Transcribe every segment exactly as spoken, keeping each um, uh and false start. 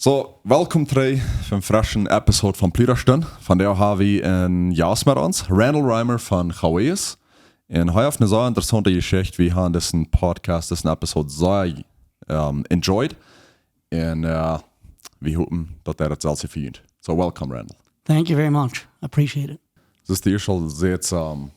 So, welkom trigj fa een freschen Episode von Pludastund. Vondoag ha wie een Jast met ons, Randall Reimer von Hawaii's. Un hee haft eene sea interessaunte Jeschicht. Wie haben disen Podcast, disen Episode sea, ähm, enjoyed. Un, äh, wie hopen daut hee daut selfst jefeelt. So, welcome, Randall. Thank you very much. I appreciate it. Daut es de ieeschte Mol siet, ähm,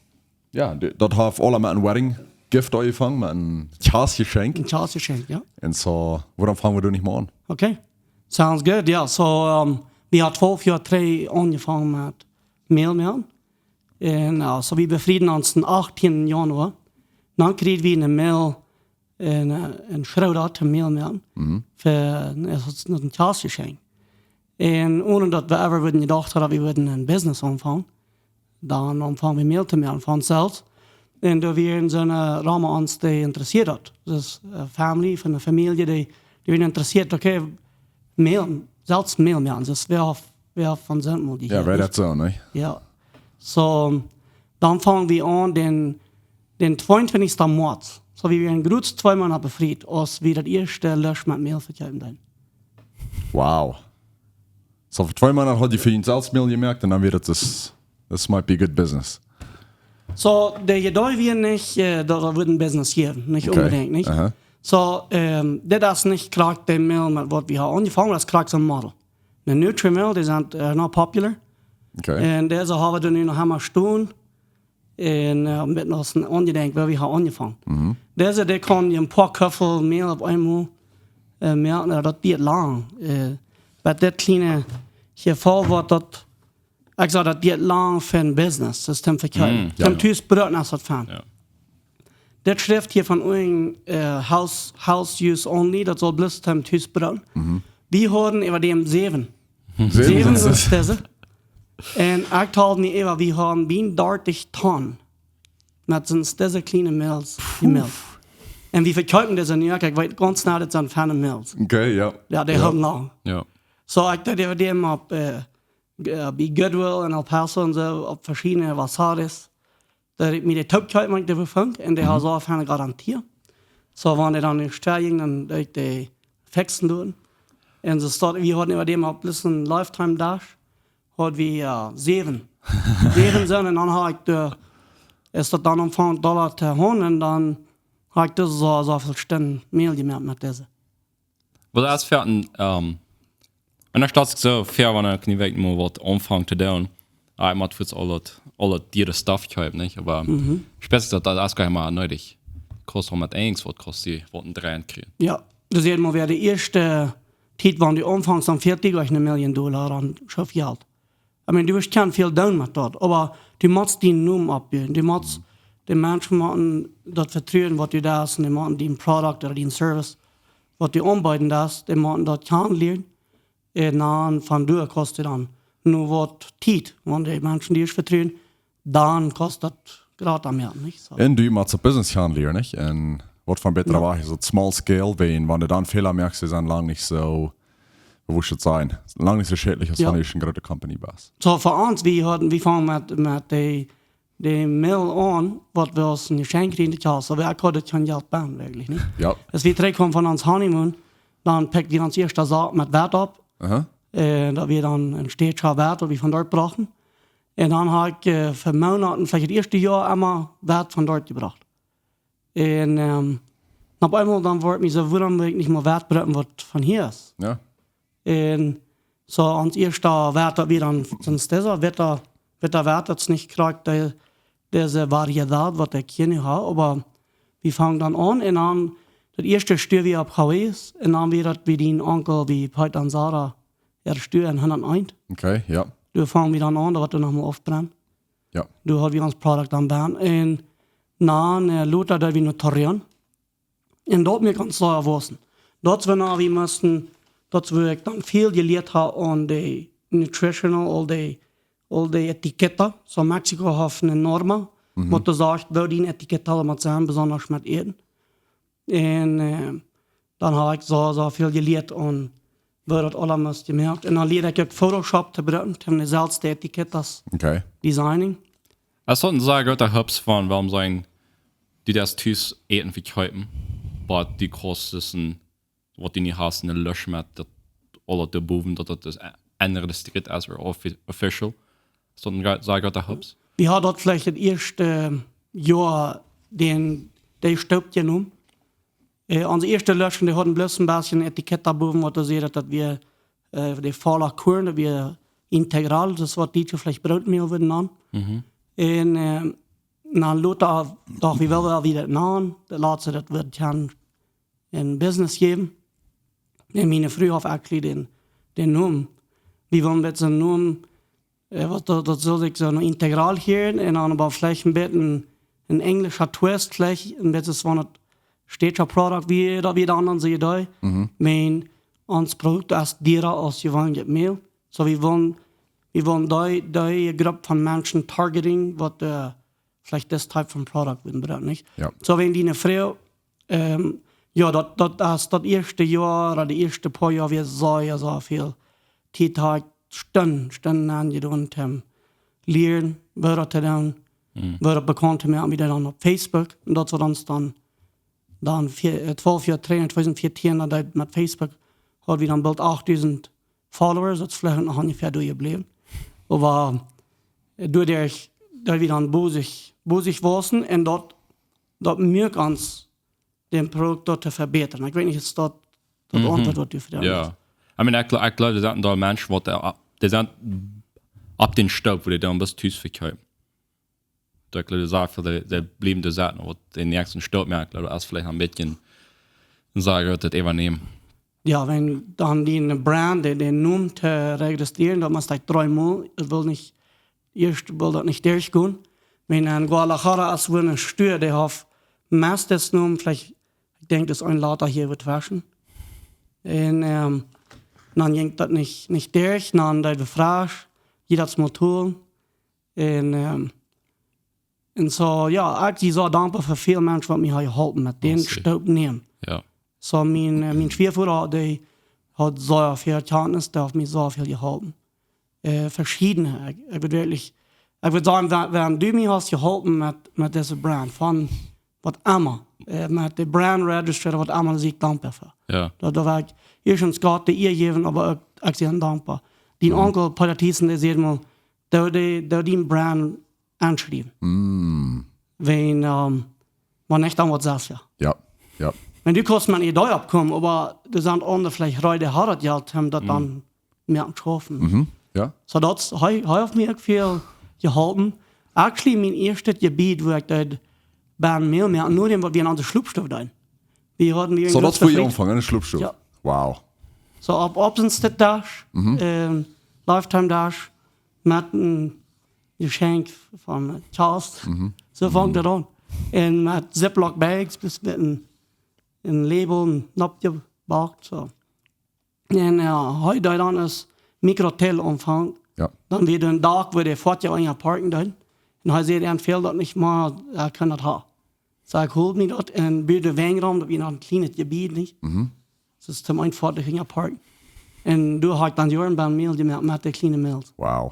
jo, de-, daut haft aules met een wedding gift aunjefongen, met een Kjastjeschenkj. Een Kjastjeschenkj, jo. Un so, wuarom fang wie doa nich mol aun? Okay. Sounds good, jo. So, ähm, wie haben twalf Joa trigj aunjefongen met Mäl moaken. Un, äh, so wie befrieden ons aum achtienden Januar. Dan kjrieejen wie eene Mail, een, äh, een Schreef daut to Mäl moaken. Mhm. Fa, äh, daut es een Kjastjeschenkj. Un onen daut wie ever wudden jedocht haben, daut wie wudden een Business aunfangen. Dan aunfungen wie Mäl to moaken von selfst. Un doa wieren soone Raum ons, dee interessieet daut. Daut es, äh, Family, von eene Famielje, dee, dee wieren interessieet, okay, Mäl, selfst Mäl moaken. Daut es, wäa haft, wäa haft von sent mol Jo, jehieet, wäa nich? Daut soo, nä? Jo. So, dan fungen wie aun, dän, dän tweeuntwintichsten Moaz. So, wie wieren krakjt twee Moonat befriet, aus wie daut ieeschte Loos met Mäl vekjeepen deeden. Wow. So, fa twee Moonat haud jie fa junt selfst Mäl jemoakt un dan wia daut, daut, this might be good business. So, de Idee wia nich, äh, daut et wudd een Business jäwen, nich Okay. Onbedinjt, nich? Aha. So, ähm, dit es nich krakjt de Mäl met waut wie haben aunjefongen, daut es krakjt soon Model. De Nutrimel, dee sent, äh, noch popular. Okay. Un dise haben wie nu noch emma stonen. Un, äh, met noch een aunjedenkjt, woo wie haben aunjefongen. Mhm. Dise, dee kaun een poa Kuffel Mäl opp eemol, äh, moaken, jo, daut diet lang. Äh, bie dit kjliene Jefeel woat daut, ekj saj, daut diet lang fa een Business, daut es toom vekjeepen. Mhm, jo. Toom tus brucken es daut fein. Jo. Dit schrift hia von een, äh, house, house use only, daut saul bloos toom tus brucken. Mhm. Wie hauden äwa däm säwen. Säwen? Säwen Säwen. Daut es dise. Un ekj tald mie äwa, wie hauden bie dartich Ton met soone dise kjliene Mäls, dee Mäl. Un wie vekjeepen dise nu, ekj weet gaunz nau, daut sent feine Mäls. Okay, jo. Jo, dee Jo. Hoolen lang. Jo. So, ekj deed äwa däm opp, äh, g-, äh, bie Goodwill en El Paso un soo, opp veschiedne bazaars. Daut ekj mie dee toop kjeepen, wan ekj dee funk, un dee Mhm. haud soo feine Garantie. So, wan dee dan nich stellen, dan deed ekj dee fixen doonen. Un soo steit, wie hauden äwa däm opp bloos een Lifetime Dash, haud wie, äh, säwen. Säwen sent, un dan haud ekj de, es daut dan aunfangen Dolla to haben, un dan haud ekj dus soo, soo väl Stunden Mäl jemoakt met dise. Waut es fa een, ähm, un dan stal ekj soo väa, wan ekj nu weet, mott waut aunfangen to doonen. Ah, ekj mott fuaz aul daut, aul daut diere Stuff kjeepen, nich? Oba Mhm. Spezell daut, daut es goanich mea needich. Kaust aul met eent waut kaust du waut een dreien kjrieen. Jo, daut es emol wada de ieeschte Tiet, wan du aunfangst, dan fält die jlikj eene Million Dolla aun Schofjelt. I mean, du woascht kjennen väl doonen met daut, oba du motst dienen Nomen oppbuen. Du motst, Mhm. De Menschen motten daut vetruen, waut du deist, un dee motten dien Product ooda dien Service, waut du aunbeeden deist, dee motten daut kjanen lieren. Un dan von doa kaust du dan nu waut Tiet, wan de Menschen die vetruen, dan kaust daut jrata moaken, nich? So. Un du motst daut Business kjanen lieren, nich? Un waut fa een bätra Jo. Wajch es daut small scale, wan, wan du dan Fäla moakst, dee sent lang nich soo, woo wudd ekj daut sajen? Lang nich soo schädlich aus Jo. Wan du een groote Company best. So, fa ons, wie hauden, wie fungen met, met de, de Mäl aun, waut wie aus een Jeschenkj kjrieen, daut jo, so, wie hauden kjeen Jelt bie, werkjlich, nich? Jo. Aus wie trigjkjeemen von ons Honeymoon, dan pekjten wie ons ieescht Sak met Wett opp. Aha. Äh, daut wia dan een Stäakje Wett, waut wie von doa brochten. Un dan haud ekj, äh, fa Moonaten, veleicht daut ieeschte Joa, emma Wett von doa jebrocht. Un, ähm, opp eemol dan wort mie soo, wuarom well ekj nich mea Wett brucken, waut von hia es? Jo. Un soo ons ieeschta Wett, daut wia dan, soone dise witte, witte Wett, daut es nich krakjt de, dise Varietat, waut ekj hia nu hab, oba wie fungen dan aun un dan, daut ieeschte Stua wia opp Hawaii's un dan wia daut bie dän Onkel, bie Pete un Sarah, äa Stua en hundat eent. Okay, jo. Doa fungen wie dan aun, daut wort dan noch mol aufjebrocht. Jo. Doa hauden wie ons Product aunjebott. Un dan, äh, lota deeden wie no Torreon. Un daut mie kaun soo wausen. Daut wie nu, wie musten, daut wie ekj dan väl jelieet hab aun de nutritional, aul de, aul de Etiketta. So Mexiko haft eene Norma, Mhm. waut doa sajcht, woo dee Etiketta mott sennen, besonda met Äten. Un, äh, dan hab ekj soo, soo väl jelieet aun woo daut aules mott jemoakt. Un dan lieed ekj uk Photoshop to brucken, om de selfst de Etikettas Okay. designing. Es daut een sea groota Hupst von, wuarom sent, du deist tus Äten vekjeepen, oba du kaust dus een, waut du nu hast, een Loos met daut aul daut doa bowen, daut daut daut ä-, eenje Distrikt es, ooda offi-, official. Soo een gra-, sea groota Hub. Wie hauden daut veleicht daut ieeschte Joa dän, dee Stoop jenomen. Äh, onse ieeschte Flaschen, dee hauden bloos een bät een Etikett doa bowen, waut doa säd, daut wia, äh, de Vollkorn, daut wia integral, daut es waut dee veleicht Brootmäl wudden nanen. Mhm. Un, äh, dan lota docht wie, well wie daut nanen, daut latste, daut wudd kjennen een Business jäwen. Un miene Fru haft actually dän, dän Nomen. Wie wullen met soonen Nomen, äh, waut daut, daut sull sikj soo noch integral hieren un dan oba veleicht een bät een, een enjlischa Twist, veleicht een bät soo von daut stätscha Product, wie daut wie dan aun see dee. Mhm. Meen, ons Produkt es diera aus jeweenlich Mäl. Soo, wie wullen, wie wullen dee, dee Grupp von Menschen targeting, waut, äh, veleicht this type von Product wudden brucken, nich? Jo. Soo, wan dee eene Fru, ähm, jo, daut, daut es daut ieeschte Joa, ooda de ieeschte poa Joa, wia sea, sea väl Tiet, Stunden, Stunden aunjedonen, om lieren, woo daut to doonen, mhm, woo daut bekaunt to moaken, woo daut dan opp Facebook, un daut wia dan, dan, dan vea-, äh, twalf Joa trigj, tweedusent vieetieen, daut met Facebook, hauden wie dan boolt achttausendt Followers, daut es veleicht noch onjefäa doa jebläwen. Oba, äh, doaderch, daut wie dan bosich, bosich wausen un daut, daut muak ons, dän Produkt doa to vebätren. Ekj weet nich, es daut, daut, mhm, Auntwuat, waut du fa Jo. I mean, ekj, ekj jleew, doa sent een Deel Menschen, waut, äh, dee sent opp dän Stoop, wua dee dan bloos tus vekjeepen. Daut jleew ekj, sea väl, dee, dee bliewen doa sitten, waut dän näakjsten Stoop moaken, daut es veleicht een bät, sajen, daut äwanämen. Jo, wan dan dee Brand, dee, dän Nomen to registrieren, daut mott ekj dree mol, ekj well nich, ieescht well daut nich derchgonen. Wan en Guadalajara es, wua een Stua, dee haft meist dän Nomen, veleicht, ekj denkj, daut es een Lota hia woat waschen. Un, ähm, dan jinkj daut nich, nich derch, dan deed wie Frasch, jiedatsmol tolen. Un, ähm, un soo, jo, ekj sie soo dankboa fa väl Menschen, waut mie haben jeholpen met dän, oh, see, Stoop nämen. Jo. Soo, mien, äh, mien Schwiavoda, dee haud soo väl Kenntnis, dee haft mie soo väl jeholpen. Äh, veschiedne, ekj, ekj wudd werkjlich, ekj wudd sajen, wan, wan du mie hast jeholpen met, met dise Brand, von waut emma, äh, met de Brand Register, waut emma, sie ekj dankboa fa. Jo. Daut, daut wull ekj ieeschtens Gott de Ea jäwen, oba uk, ekj sie dankboa. Dien, mhm, Onkel Peter Thiessen, dee säd mol, doo dee, doo dien Brand aunschriewen. Mm. Wan, ähm, wan nich, dan waut sest, jo. Jo, jo. Wan du kaust met een Idee oppkomen, oba doa sent aundre veleicht reed, dee haben daut Jelt, om daut, mm, dan mea to schaufen. Mhm, jo. Soo daut, hee, hee haft mie uk väl jeholpen. Actually, mien ieeschtet Jebied, wua ekj deed Brand Mäl moaken, no däm, waut wie en onse Schlopstow deeden. Wie hauden, wie Soo, daut wia fa Fabrik. Aunfangen en de Schlopstow? Jo. Wow. Soo opp, opp een Stittdesch, mhm, ähm, Lifetime Desch, met een Jeschenkj von, äh, Charles. Mhm. Soo funk, mhm, daut aun. Un met Ziploc Bags, bloos met een, een Label, een Knoop jebackt, soo. Un, äh, hee deed dan aus Mikrotel aunfangen. Jo. Dan wia een Dak, wua de Foatieja unja parken deeden. Un hee säd, am fäld daut nich, oba hee kunn daut haben. Soo, ekj hold mie daut un bud de Wenj rom, daut wia noch een kjlienet Jebied, nich? Mhm. Daut es toom eenfach de Finja parken. Un doa hab ekj dan Joaren bie Mäl jemoakt met de kjliene Mills. Wow.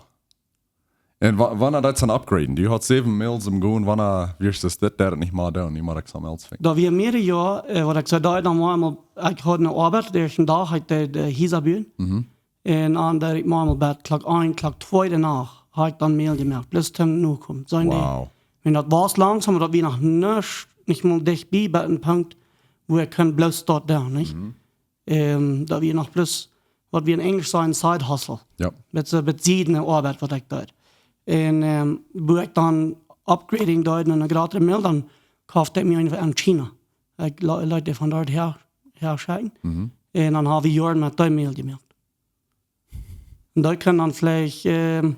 Un wa-, wanea deed daut dan upgraden? Du hast säwen Mills aum gonen, wanea wist du, dit deed nich mea doonen, nu mott ekj waut aundret finjen? Daut wia mearere Joa, äh, waut ekj soo deed, dan wia eemol, ekj haud eene Oabeit, dee ieeschte Dach haud ekj de, de Hiesa buen. Mhm. Un dan deed ekj mau mol bat Klock eent, Klock twee de Nacht, haud ekj dan Mäl jemoakt, bloos toom nokomen. Soo, wow. Un daut wia langsom, daut wia noch nich, nich mol dicht bie, bie een Punkt, wua ekj kunn bloos daut doonen, nich? Mhm. Ähm, daut wia noch bloos, waut wie en Enjlisch sajen, side hustle. Jo. Daut es, äh, besied de Oabeit, waut ekj deed. Un, ähm, wua ekj dan upgrading deed no eene jratre Mäl, dan koft ekj mie eene en China. Ekj le-, leet dee von doa häa, häa schekjen. Mhm. Un dan hab wie Joaren met dee Mäl jemoakt. Un daut kaun dan veleicht, ähm,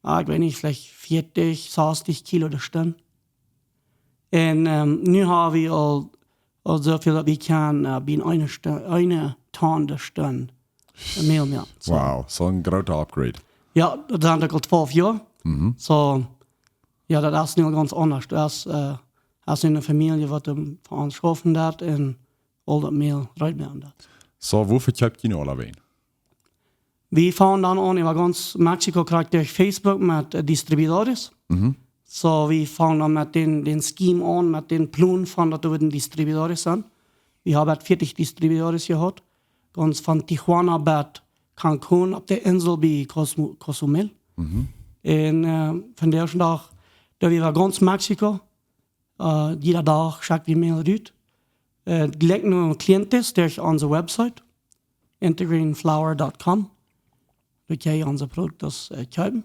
ah, ekj weet nich, veleicht vieetich, sastich Kilo de Stund. Un, ähm, nu hab wie aul, aul soo väl, daut wie kjennen, äh, bie eene Stu-, eene Tonn de Stund Mäl moaken. Soo. Wow, soo een jrota Upgrade. Jo, daut sent uk aul twalf Joa. Mhm. Soo, jo, daut es nu gaunz aundasch. Daut es, äh, es eene Famielje, waut, ähm, fa ons schaufen deit un aul daut Mäl rutmoaken deit. Soo, woo vekjeept jie nu aulawäajen? Wie fungen dan aun, äwa gaunz Mexiko krakjt derch Facebook met, äh, Distribuidores. Mhm. Soo, wie fungen dan met dän, dän Scheme aun, met dän Plon von daut wie Distribuidores sent. Wie haben vieetich Distribuidores jehaut. gaunz von Tijuana bat Cancun opp de Insel bie Cozumel. Un äh, vondoag doo wie gaunz Mexiko, äh, jieda Dach schekj wie Mail rut. Äh, jlikj no clientes derch onse Website, integrating flower dot com. Doa kjenn jie onse Produkten äh, kjeepen.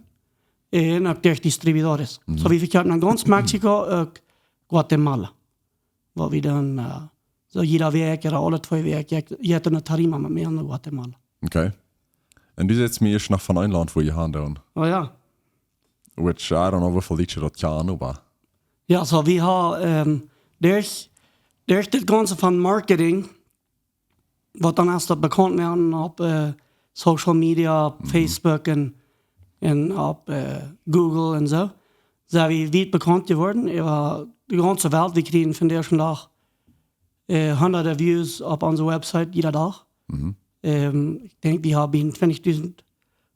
Un uk derch distribuidores. Soo wie vekjeepen en gaunz Mexiko, uk Guatemala. Wua wie dan äh, soo jieda Wäakj ooda aule twee Wäakj, jeit eene Tarima met mie no Guatemala. Okay. Un du sajchst mie ieescht noch von een Launt, wua jie han doonen. Oh jo. Which, I don't know, woo väl Lied daut kjennen, oba. Jo, soo wie han ähm, derch, derch dit gaunze von Marketing, waut dan es daut bekaunt woaren opp äh, Social Media, opp Facebook un, un opp äh, Google un soo, sent wie wiet bekaunt jeworden äwa de gaunze Welt. Wie kjrieen vondoag äh, hundade Views opp onse Website jieda Dach. Ähm, ekj denkj, wie haben twintich dusent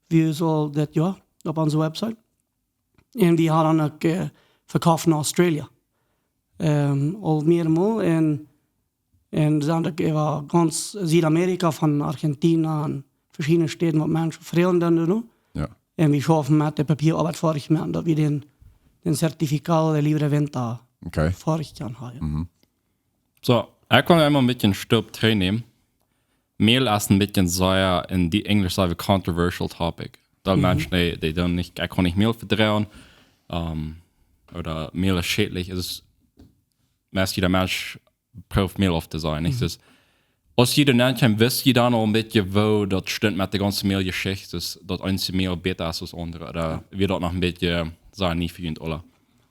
Views aul dit Joa opp onse Website. Un wie haben dan uk äh, vekofft no Australia. Ähm, aul mearemol. Un, un sent uk äwa gaunz Südamerika, von Argentina un veschiedne Städen, waut Menschen froagen dan doano. Jo. Un wie schaufen met de Papieroabeit foadich moaken, daut wie dän, dän Certificado de Libre Venta Okay. foadich kjennen haben. Soo, ekj well eemol een bät een Stap trigjnämen. Mail es een bät sea, en dee Enjlisch saj wie controversial topic. Daut Menschen, dee, dee doonen nich, ekj kaun nich Mail vedroagen. Ähm, ooda Mail es schädlich. Es, meist jieda Mensch prooft Mail auftosajen, nich? Dus, aus jie doa nenn kjeemen, wist jie dan aul een bät, woo daut stunt met de gaunze Mail-Jeschicht, dus daut eene Mail bäta es aus aundre, ooda wia daut noch een bät, saj, nie fa junt aula?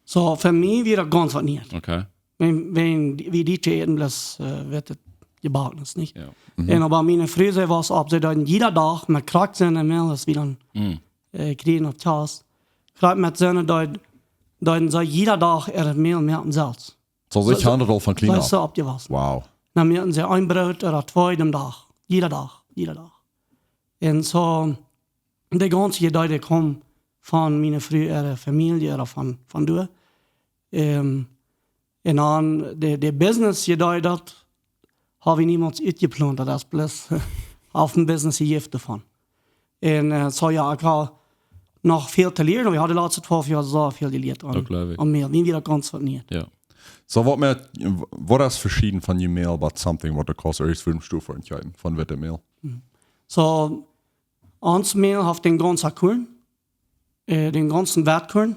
Soo, fa mie wia daut gaunz waut Nieet. Okay. Wan, wan wie Dietsche äten bloos äh, Wittet Jebacknet, nich? Jo. Un oba miene Fru, see wia opp, see deeden jieda Dach met Krakjt soo een Mail, aus wie dan äh, kjrieen opp Kjast. Krakjt met soo een, deed, deeden see jieda Dach äa Mail moaken selfst. Soo, see kjanen daut aul von kjlien Soo auf. See oppjewossen. Wow. Dan moaken see een Broot ooda twee dän Dach, jieda Dach, jieda Dach. Un soo, de gaunze Idee, dee kjeem von miene Fru äare Famielje ooda von, von doa. Ähm, un dan de, de Business-Idee, daut ha wie niemols utjeplont, daut es bloos opp een Business jejäft doavon. Un äh, soo jo, ekj ha noch väl to lieren, oba wie haben de latste twalf Joa soo väl jelieet aun, Daut jleew ekj. Aun Mail. Wie wia daut gaunz waut Nieet. Jo. Soo, waut met, waut es veschieden von june Mail, but something waut de Kost es fa een Stoff fa een Kjeepen von Wittet Mail? Soo, ons Mail haft dän gaunzen Kuarn, äh, dän gaunzen Weitkuarn.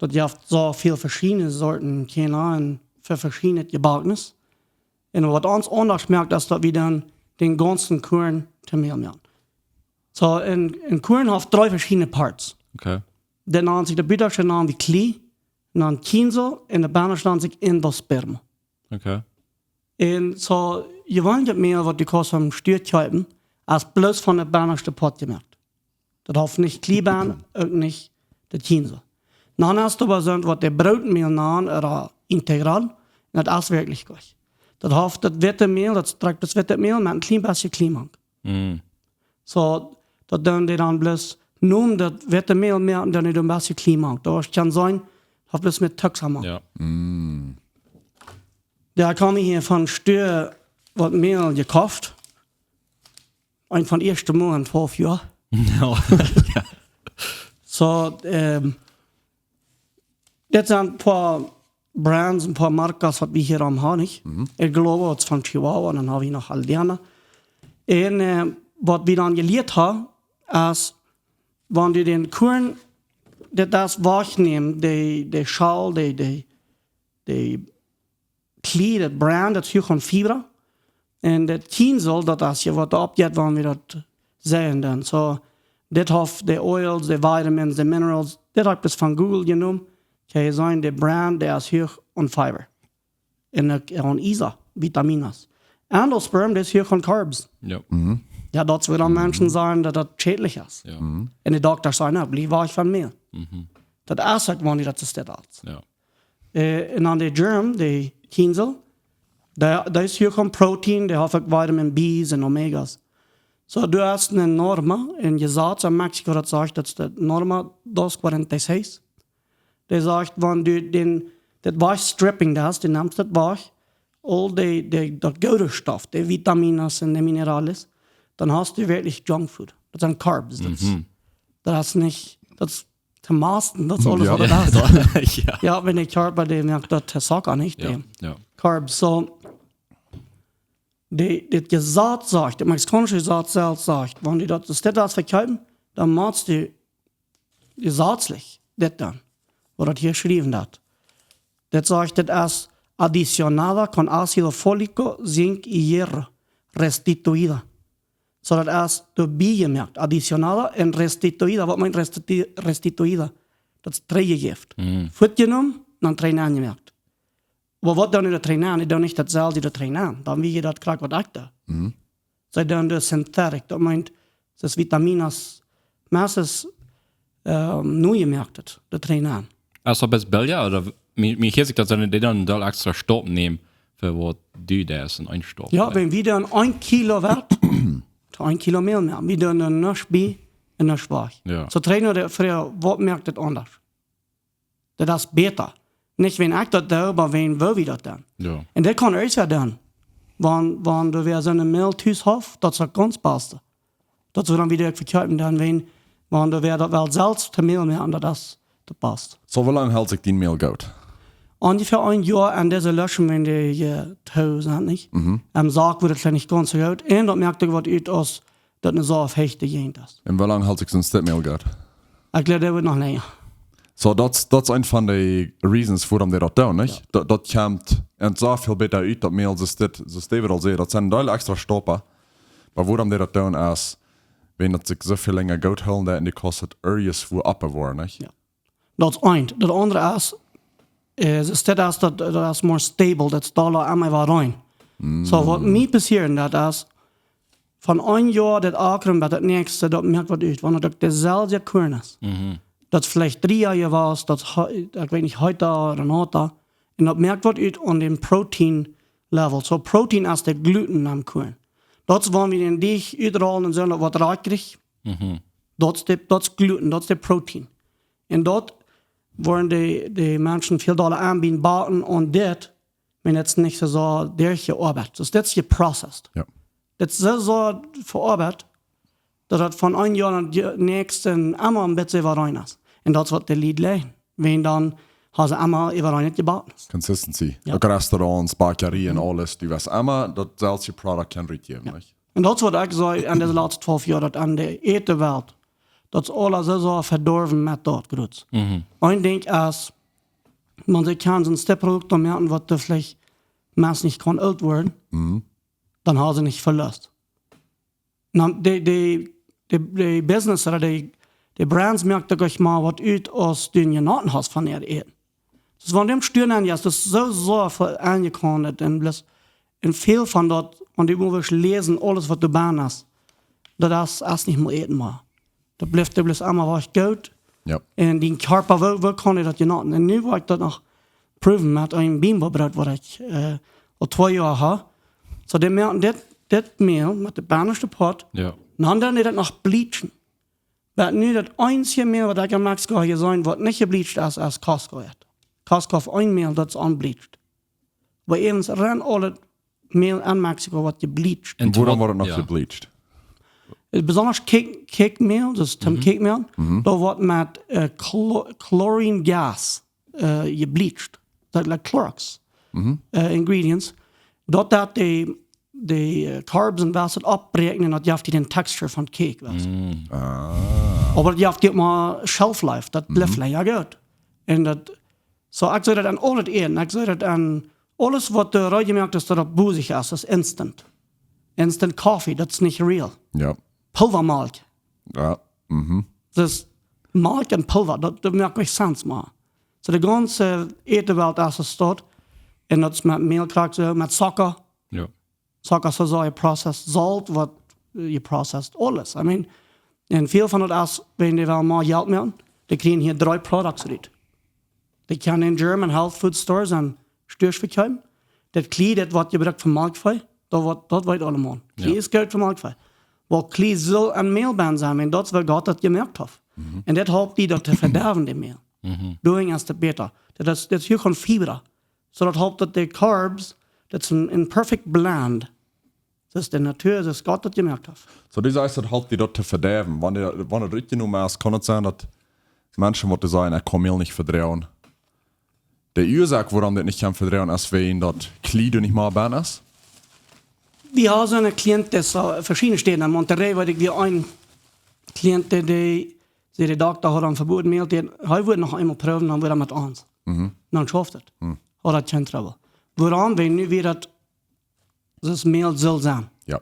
Daut jeft soo väl veschiedne Sorten Kjarna un fa veschiednet Jebacknet. Un waut ons aundasch moakt, es daut wie dan dän gaunzen Kuarn to Mail moaken. Soo, een, een Kuarn haft dree veschiedne Parts. Okay. Daut nant sikj, de buttasche nant wie Kjlie, dan Kjiensel un de bennaschte nant sikj Endosperm. Okay. Un soo, jeweenlich Mail, waut du kaust aum Stua kjeepen, es bloos von de bennaschte Poat jemoakt. Daut haft nich Kjlie benn, uk nich de Kjiensel. Dan hast du oba soont, waut de Brootmail nant, ooda Integral, un daut es werkjlich goot. Daut haft daut Wittet Mail, daut strakjt daut Wittet Mail met een kjlien bät Kjlie mank. Mm. Soo, daut doonen dee dan bloos, nomen daut Wittet Mail mea un dan een bät Kjlie mank. Daut kaun sennen, haft bloos met Tuxa mank. Jo. Jo, ekj hab mie hia von Stua waut Mail jekoft. Een von de ieeschte Mol en twalf Joa. Jo. Soo, ähm, dit sent een poa Brands, een poa Markas, waut wie hia aum haben, nich? Ekj jleew, daut es von Chihuahua, dan hab wie noch Aldeana. Un äh, waut wie dan jelieet haben, es, wan du dän Kuarn, daut es wajchnämen, de, de Schal, de, de, de Kjlie, daut Bran, daut es huach aun Fibra. Un daut Kjiensel, daut es je waut doa oppjeit, wan wie daut seien dan. Soo, dit haft de oils, de vitamins, de minerals, dit hab ekj bloos von Google jenomen. Kaust seenen, de Bran, dee es huach aun Fibra. Un uk aun Iesa, Vitamines. Endosperm, dee es huach aun carbs. Jo. Jo, daut es wuarom Menschen sajen, daut daut schädlich es. Jo. Un de Dokta sajen, na, bliew wajch von Mail. Daut es uk, wan du daut es, daut es. Jo. Äh, un dan de Germ, de Kjiensel, dee, dee es huach aun Protein, dee haft uk Vitamin B's un Omegas. Soo, du hast eene Norma, een Jesaz en Mexiko, daut sajcht, daut es de Norma dos cuarenta y seis. Dee sajcht, wan du dän, daut wajch stripping deist, du nemst daut wajch, aul de, de, daut goode Stoff, de Vitamines un de Minerales, dan hast du werkjlich Junkfood. Daut sent Carbs. Daut, daut es nich, daut es to masten, daut es aules, waut daut es. Jo, wan de Kjarpa, dee moakt daut to Zucka, nich? De Carbs. So, de, dit Jesaz sajcht, daut mexikaunische Jesaz selfst sajcht, wan du daut, daut es dit, daut vekjeepen, dan motst du jesazlich dit doonen, waut daut hia jeschräwen haft. Dit sajcht, dit es adicionada con ácido fólico, zinc y hierro, restituida. So, daut es doabie jemoakt, adicionada un restituida. Waut meent restitu-, restituida? Daut es trigjjejäft. Fuatjenomen, dan trigj aunjemoakt. Oba waut dan de Trainer? Dee doonen nich daut selwje de Trainer. Dan wia daut krakjt waut ekj doo. See doonen de synthetic, daut meent, daut es Vitamines, meistens, ähm, nu jemoakt, de Trainer. Es daut best billja, ooda mie, mie hieet sikj daut see, dee dan doa extra Stoff nämen fa waut du deist en een Stoff. Jo, wan wie dan een Kilo Wieet, to een Kilo Mäl moaken, wie doonen dan nuscht bie un nuscht wajch. Jo. So Trainer, dee froagt, waut moakt daut aundasch? Daut es bäta. Nich wan ekj daut doo, oba wan, woo wie daut doonen. Jo. Un daut kaun eena doonen. Wan, wan du wea soone Mäl tus hast, daut es daut gaunz baste. Daut see dan wada uk vekjeepen doonen, wan, wan du wea daut well selfst to Mäl moaken, daut es daut baste. So, woo lang helt sikj dien Mäl goot? Onjefäa een Joa. Un dise Fläsch, wan dee, äh, too sent, nich? Mhm. Em Sak woat daut veleicht nich gaunz soo goot. Un daut moakt uk waut ut aus daut ne soo heete Jäajent es. Un woo lang helt sikj soon Stekj Mäl goot? Ekj jleew, daut woat noch lenja. So, daut, daut es eent von de reasons, wuarom dee daut doonen, nich? Jo. Daut, daut kjemt en soo väl bäta ut, daut Mäl, soo aus dit, soo aus David aul säd, daut sent een Deel extra Stoff. Oba wuarom dee daut doonen es, wan daut sikj soo väl lenja goot hoolen deit un dee kaust irjentwua oppbewoaren, nich? Jo. Daut es eent. Daut aundre es, äh, es dit es daut, daut es more stable, daut es dolla emma wada rein. Mm. So, waut mie passieren deit es, von een Joa daut Akren bat daut näakjste, daut moakt waut ut, wan daut uk deeselwje Kuarn es. Mhm. Daut es veleicht dree Joa jewast, daut es hee-, ekj weet nich, Heta, Renata. Un daut moakt waut ut aun dän Protein Level. So Protein es de Gluten aum Kuarn. Daut es, wan wie dän Deajch utrollen un soo, daut woat rakjrich. Mhm. Daut es de, daut es Gluten, daut es de Protein. Un daut woaren de, de Menschen väl dolla aunbieden, backen un dit, wan daut nich soo, soo derchjeoabeit. Daut es, daut es jeprocessed. Jo. Daut es soo, soo veoabeit, daut daut von een Joa no daut näakjste emma een bät wada rein es. Un daut es waut de Lied leiden. Wan dan haben see emma wada rein jebacken. Consistency. Jo. Uk Restaurants, Bäakjerien, aules, du weetst emma, daut selwje Product kaun rutjäwen, jo, nich? Un daut es waut ekj saj, en dise latste twalf Joa, daut aun de Ätewelt, daut es aules soo, soo vedorwen met daut Groots. Mhm. Een Dinkj es, wan see kjennen soon Stekj Produkt moaken, waut doa veleicht meist nich kaun oolt woaren, mhm, dan haben see nich Velust. Na, de, de, de, de Business ooda de, de Brands moaken uk mau waut ut aus du jenaten hast von äa Äten. Daut es, wan du em Stua nenn jeist, daut es soo, soo väl aunjekomen un bloos, un väl von daut, wan du woascht läsen, aules waut doa bennen es, daut es, es nich mea Äten mea. Daut blift, daut blift emma waut goot. Jo. Un dien Kjarpa, woo, woo kaun hee daut jenaten? Un nu woa ekj daut noch proowen met een Bimbo Broot, waut ekj, äh, aul twee Joa hab. So, dee moaken dit, dit Mäl met de bannaschte Poat. Jo. Un dan doonen dee daut noch bleachen. Daut nu daut eensje Mäl, waut ekj en Mexiko hab jeseenen, waut nich jebleacht es, es Costco. Costco haft een Mäl, daut es unbleached. Oba äwent rent aul daut Mäl en Mexiko woat jebleacht. Un wuarom woat daut noch, jo, jebleacht? Äh, besonda Cake, Cake Mäl, daut es toom, mhm, Cake Mäl, mhm, daut woat met, äh, Chlo-, Chlorine Gas, äh, jebleacht. Daut, like, Clorox, mhm, äh, Ingredients. Daut, daut de, de, äh, Carbs un waut daut oppbräakjen un daut jeft die dän Texture von Cake, weetst. Mm. Ah. Oba daut jeft die uk mau Shelf Life, daut blift, mhm, lenja goot. Un daut, so, ekj saj daut aun aules Äten, ekj saj daut aun aules waut doa rein jemoakt es, daut daut bosich es, es instant. Instant Coffee, daut es nich real. Jo. Pulvermalkj. Jo. Mhm. Daut es Malkj un Pulver, daut, daut moakt kjeen Sense mea. So, de gaunze Ätewelt es daut. Un daut es met Mäl krakjt soo, met Zucka. Jo. Zucka es soo jeprocessed, Solt woat, äh, jeprocessed, aules. I mean, un väl von daut es, wan dee wellen mea Jelt moaken, dee kjrieen hia dree Products rut. Dee kjennen en German Health Food Stores aun Stuasch vekjeepen. Daut Kjlie, daut woat jebrukt fa Malkjvee, daut woat, daut weet aulemaun. Kjlie, jo, es goot fa Malkjvee. Waut Kjlie saul en Mäl bennen sennen, wan daut es, woo Gott daut jemoakt haft. Mhm. Un daut halpt die daut to vedoawen, daut Mäl. Mhm. Doing es daut bäta. Daut es, daut es hia von Fibra. So daut halpt daut de Carbs, Daut es een, een perfect blend. Daut es de Natua, daut Gott daut jemoakt haft. Soo, du sajchst, daut halpt die daut to vedeiwen. Wan daut, wan daut rutjenomen es, kaun et sennen, daut Menschen waut sajen, ekj kaun Mäl nich vedroagen. De Uasoak, wuarom daut nich kaun vedroagen, es wäajen daut Kjliet nich mea bennen es? Wie haben soone Klienten, äh, veschiedne Städen. En Monterrey, weet ekj, wia een Klient, dee, dee säd, de Dokta haud am vebooden Mäl, dee, hee wudd noch eemol proowen, dan wudd hee met ons. Dan schauft et. Haud hee kjeen Trubbel. Wuarom? Wiels nu wia daut, daut Mäl sull sennen. Jo.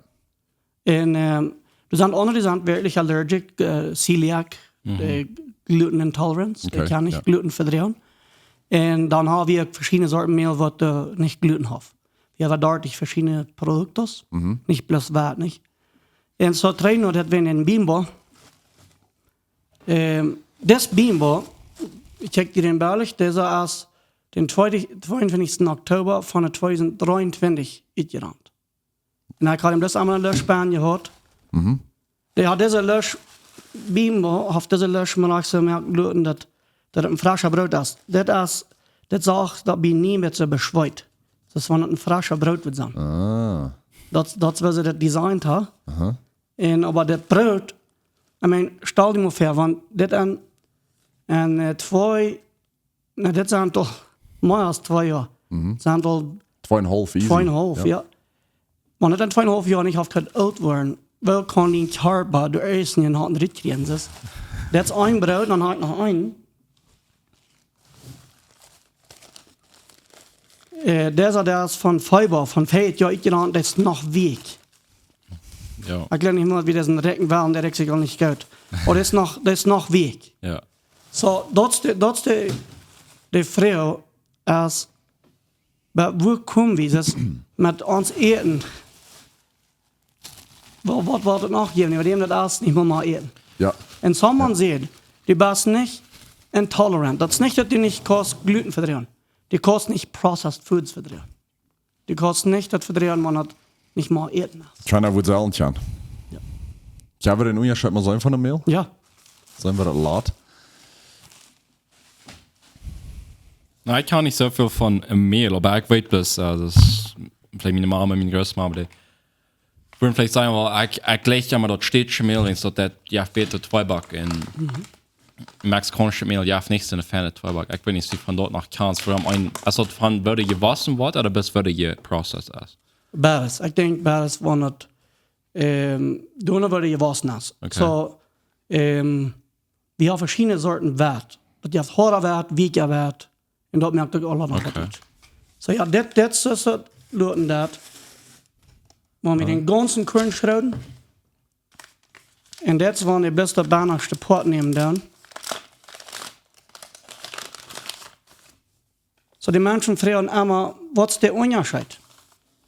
En, ähm, doa sent aundre, dee sent werkjlich allergic, äh, celiac, äh, gluten intolerance. Dee Okay, kjennen nich jo. Gluten vedroagen. En dan haben wie uk veschiedne Sorten Mäl, waut, äh, nich Gluten haben. Wie haben dartich veschiedne Produkten, nich bloos Weit, nich? En soo trainen wie daut, wie en Bimbo. Ähm, dit Bimbo, ekj kjikj hia en Belgien, daut es dän tweeduntwintichsten Oktoba von de tweedusent dreeuntwintich utjerant. En ekj haud am bloos eemol een Lösch bennen jehaut. Dee haud dise Lösch, Bimbo, haud dise Lösch mau soo jemoakt, daut, daut et een frescha Broot es. Dit es, dit sach daut bie nie met soo beschweit. Daut es von een frescha Broot wudd sennen. Ah. Daut, daut wia soo daut Design, ha? En oba dit Broot, I mean, stal die mau väa, wan dit en, en, äh, twee, na, dit sent doch mea aus twee Joa. Sent aul Tweeunhalf, easy. Tweeunhalf, jo. Wan et en tweeunhalf Joa nich haft kjennen oolt woaren, woo kaun dee Kjarpa doa ieescht en haten Ritt kjrieen? Daut es een Broot, dan hab ekj noch een. Äh, dise, daut es von Fiber, von veatich Joa utjerant, daut es noch weak. Jo. Ekj weet nich mol, woo daut rikjen well, daut rikjt sikj aul nich goot. Oba daut es noch, daut es noch weak. Jo. Soo, daut es de, daut es de, de Froag es, oba woo komen wie daut met ons Äten? Waut, waut, waut woat et noch jäwen? Äwa däm daut es nich mea, mea Äten. Jo. En someone said, du best nich intolerant. Daut es nich daut du nich kaust Gluten vedroagen. Du kaust nich processed foods vedroagen. Du kaust nich daut vedroagen, wan daut nich mea Äten es. Kjeena wudd sellen kjennen. Jo. Kjenn wie dän Unjascheet mol seenen von daut Mäl? Jo. Seenen wie daut Lot? Na, ekj kaun nich soo väl von een Mäl, oba ekj weet bloos, äh, daut es veleicht miene Mama, miene Grootmama, dee wudden veleicht sajen, well, ekj, ekj jlikj emma daut städtsche Mäl, wiels daut, daut jeft bäta Tweeback. En mexikaunschet Mäl jeft nich soone feine Tweeback. Ekj weet nich, aus du von doa noch kaust, wuarom een, es daut von woo daut jewossen woat, ooda bloos woo daut jeprocessed es? Beides. Ekj denkj beides, wan daut, ähm, doano woo daut jewossen es. Okay. Soo, ähm, wie haben veschiedne Sorten Weit. Daut jeft hoada Weit, weaka Weit. En daut moakt uk aula noch waut Okay. ut. Soo jo, dit, dit es daut, loten daut. Wan wie dän gaunzen Korn schroden. En dit es wan de beste bannaschte Poat nämen dan. Soo, de Menschen froagen emma, waut es de Unjascheet?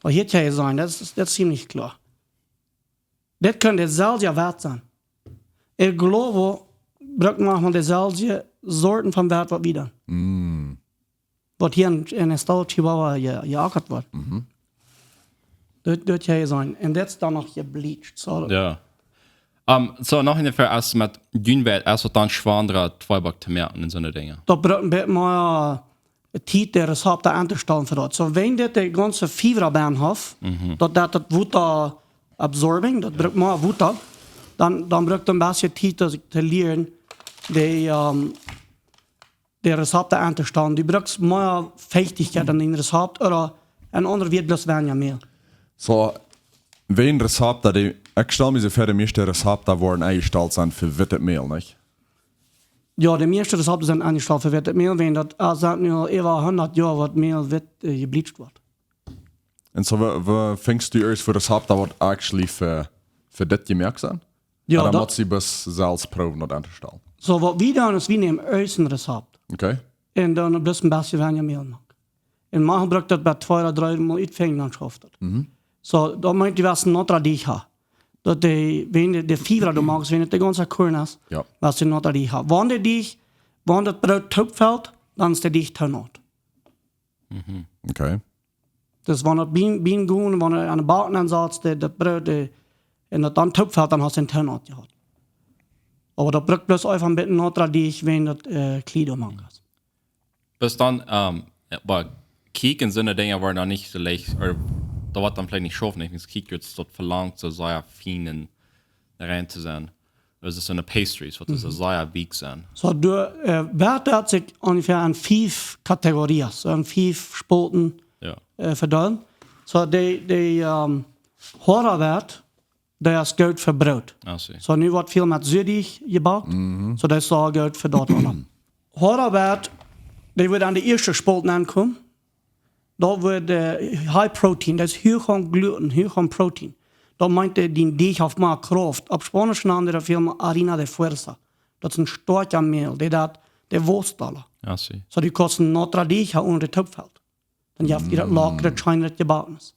Oba hia kaun jie seenen, daut es, daut es ziemlich kloa. Dit kaun deselwje Weit sennen. El Globo brukt manchmal deselwje Sorten von Weit waut wie dan. Waut hia en, en Estado Chihuahua je, jeakat woat. Daut, daut kaun jie seenen. En dit es dan noch jebleached. Soo, Jo. Ähm, soo, noch eene Froag, aus met dien Weit, es daut dan schwoa, Tweeback to moaken en soone Dinja? Daut brukt een bät mea Tiet, de Rezepten auntostalen fa daut. Soo, wan dit de gaunze Fibra bennen haft, daut, daut, daut Wota absorbing, daut brukt mea Wota, dan, dan brukt et een bät Tiet, daut to lieren, de, ähm, de Rezepten auntostalen. Du brukst mea Feuchtigkeit en dien Rezept, ooda en aundre Wieed bloos weinja Mäl. Soo, wan Rezepten, dee, ekj stal mie soo väa, de mieeschte Rezepten woaren enjestalt sennen fa wittet Mäl, nich? Jo, de mieeschte Rezepten sent enjestalt fa wittet Mäl, wiels daut, äh, sent nu aul äwa hundat Joa waut Mäl witt, äh, jebleached woat. En soo, woo, woo finjst du ieescht fa Rezepten waut actually fa, fa dit jemoakt sent? Jo, Dan daut motst du bloos selfst proowen daut auntostalen. Soo, waut wie doonen es, wie nämen ieescht een Rezept. Okay. En dan bloos een bät weinja Mäl moaken. En mau brukt daut bie twee ooda dree Mol utfinjen, dan schauft daut. Soo, daut meent, du woascht een nota Deeg haben. Daut de, wan de, de Fibra du moakst, wan et de gaunze Korn es, Jo. woascht du een nota Deeg haben. Wan de Deeg, wan daut Broot toop felt, dan es de Deeg too nat. Okay. Dus wan daut bie, bie gonen, wan et aun de Backen aunsaut, de, daut Broot, de, en daut dan toop felt, dan hast du een too nat jehaut. Oba daut brukt bloos eefach een bät nota Deeg, wan daut, äh, Kjliet doamank es. Bloos dan, ähm, jo, oba Cake un soone Dinja woaren dan nich soo leicht, ooda daut woat dan veleicht nich schaufen, nich? Wiels Cake woat daut velangt, soo sea fein un rein to sennen. Daut es soone pastries, waut soo sea weak sent. Soo, doa, äh, woat daut sikj onjefäa en fief Kategorien, soo en fief Spolten, jo, äh, vedeelen. Soo, de, de, ähm, hoada Woat, dee es goot fa Broot. Ah, see. Soo, nu woat väl met Sühdeech jebackt. Mhm. Soo, daut es sea goot fa daut aula. Hoada Woat, dee woat aun de ieeschte Spolt aunkomen. Daut woat, äh, high protein, daut es huach aun Gluten, huach aun Protein. Daut meent, äh, dee Deech haft mea Krauft. Opp Spaunisch nanen dee daut väl mea harina de fuerza. Daut es een stoakja Mäl, dee daut, dee waust aula. Ah, see. Soo, dee kosten notradija un de Toopfeld. Dan jeft die daut, mm, lockret, scheenret Jebacknis.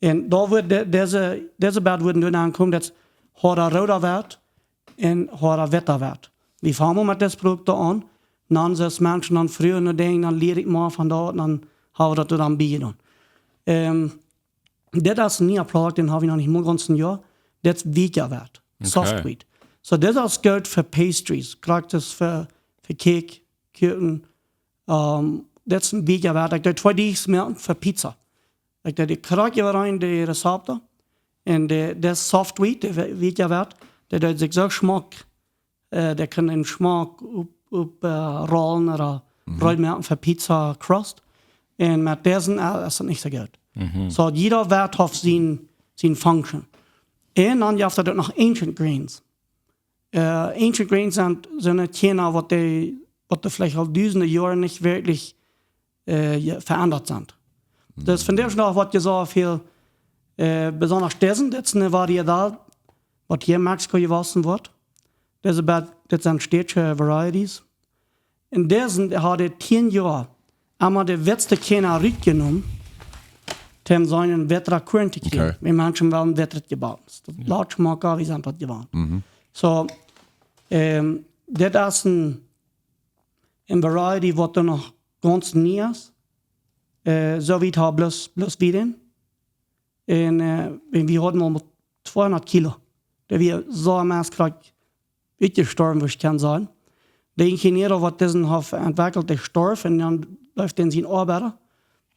Un doa woat de-, dise, dise beid woaren doa aunkomen, daut es hoada rooda Woat un hoada witta Woat. Wie fangen met dise Produkten aun. Dan sent Menschen dan frua no Dinja, dan lia ekj mol von daut, dan hab wie daut dan bie jedonen. Ähm, dit es een niea Produkt, dän hab wie noch nich mol gaunz een Joa. Dit es weakja Woat. Okay. Soft wheat. Soo, dit es goot fa pastries. Krakjt es fa, fa Cake, Kuaken, ähm, dit es een weakja Woat. Ekj deed twee Deegs moaken fa Pizza. Ekj deed dee krakjt äwarein de Rezepten. Un de, de soft wheat, de we-, weakja Woat, dee deed sikj soo schmock, äh, dee kaun een schmock opp, opp, äh, rollen ooda, mhm, reed moaken fa Pizza crust. Un met disen, äh, es daut nich soo goot. Mhm. Soo, jieda Woat haft sien, sien function. Un dan jeft daut uk noch ancient grains. Äh, ancient grains sent, sent Kjarna, waut dee, waut dee veleicht aul dusende Joaren nich werkjlich, äh, je-, veendat sent. Mhm. Daut es vondoag noch waut je soo väl, äh, besonda disen, dit es eene Varietat, waut hia en Mexiko jewossen woat. Dit es about, dit sent stätsche Varieties. Un disen haud tieen Joa emma de wittste Kjarna rutjenomen, om sien wittra Kuarn to kjrieen. Okay. Wiels Menschen wellen wittret Jebacknis. Daut, jo, lat schmock, wie sent daut jewant. Mhm. Soo, ähm, dit es een, een Variety, waut doa noch gaunz nie es. Äh, soo wiet haud bloos, bloos wie dän. Un, äh, wie, wie hauden aul tweehundat Kilo. Daut wia soo een Mess, krakjt utjestorwen, woo ekj kaun sajen. De Ingenieur, waut disen haft entwekjelt, dee storf un dan bleef dän sien Oabeida.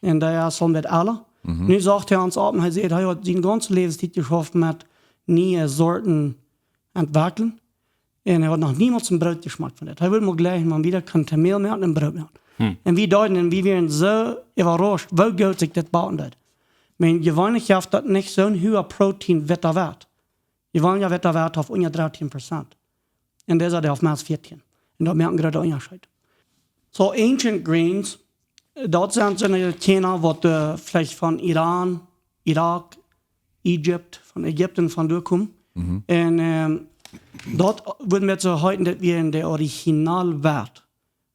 Un dee es aul met aule. Mhm. Nu sajcht hee ons opp un hee sajcht, hee haud sien gaunze Läwenstiet jeschauft met niee Sorten entwekjlen. Un hee haud noch niemols een Broot jeschmakt von dit. Hee wull mau jlikj, wan wie daut kunnen to Mäl moaken un Broot moaken. Hm. Un wie deeden, un wie wieren soo äwarauscht, woo goot sikj dit backen deed. Wiels jeweenlich jeft daut nich soon huaga Protein witta Woat. Jeweenlich witta Woat haft unja dartieen Prozent. Un dee sajcht, dee haft mau vieetieen. Un daut moakt een grooten Unjascheet. Soo, ancient grains, daut sent soone Kjarna, waut, äh, veleicht von Iran, Irak, Ägipten, von Ägipten vondoag komen. Mhm. Un, ähm, daut wudd met soo heeten, daut wie en de original Woat.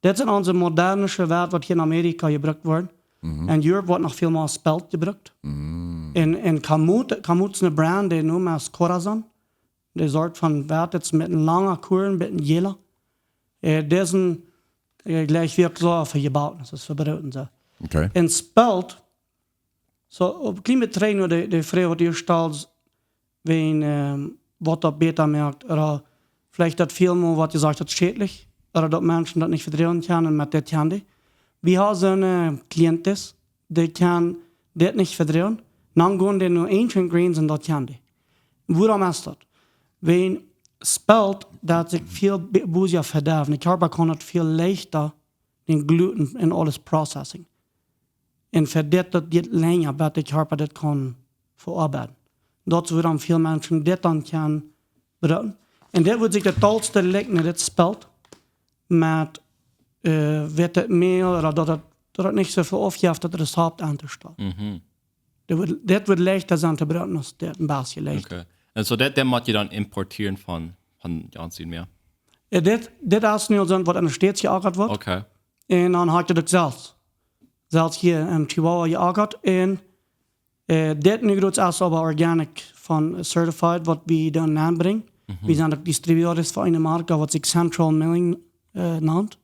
Dit sent onse modernische Woat, waut hia en Amerika jebrukt woaren. Mhm. En Europa woat noch väl mea Spelt jebrukt. Mhm. Un, un Kamut, Kamut es eene Brand, dee nomen es Corazon. De Sort von Woat, dit es met een langen Kuarn, met een jäla. Äh, disen, äh, jlikj wie uk soo fa Jebacknis, daut es fa Broot un soo. Okay. Un Spelt, soo, opp kjlien bät trigj no de, de Froag, waut du stalst, wäajen, ähm, waut daut bäta moakt, ooda veleicht daut väl mol woat jesajcht, daut es schädlich, ooda daut Menschen daut nich vedroagen kjennen met dit kjennen. Wie haben soone, äh, Klienten, dee kjennen dit nich vedroagen, dan gonen dee no ancient grains un daut kjennen dee. Wuarom es daut? Wiels Spelt, daut sikj väl be-, bosja vedarwen. De Kjarpa kaun daut väl leichta, dän Gluten un aules processing. Un fa dit, daut diet lenja, bat de Kjarpa dit kaun veoabeiden. Daut es wuarom väl Menschen dit dan kjennen brucken. Un dit wudd sikj daut dollste likjnen, dit Spelt met, äh, wittet Mäl, ooda daut daut, daut daut nich soo väl aufjeft, daut Rezept aun to stalen. Mhm. Dit wudd, dit wudd leichta sennen to brucken aus dit, een bät leichta. Okay. Un soo dit, dit mott jie dan importieren von, von gaunz väl mea? Jo, dit, dit es nu aul soont, waut en de States jeakat woat. Okay. Un dan hab ekj daut uk selfst. Selfst hia en Chihuahua jeakat. Un, äh, dit nu groots es oba organic von Certified, waut wie dan aunbrinjen. Mhm. Wie sent uk Distributors fa eene Marke, waut sikj Central Milling, äh, nant.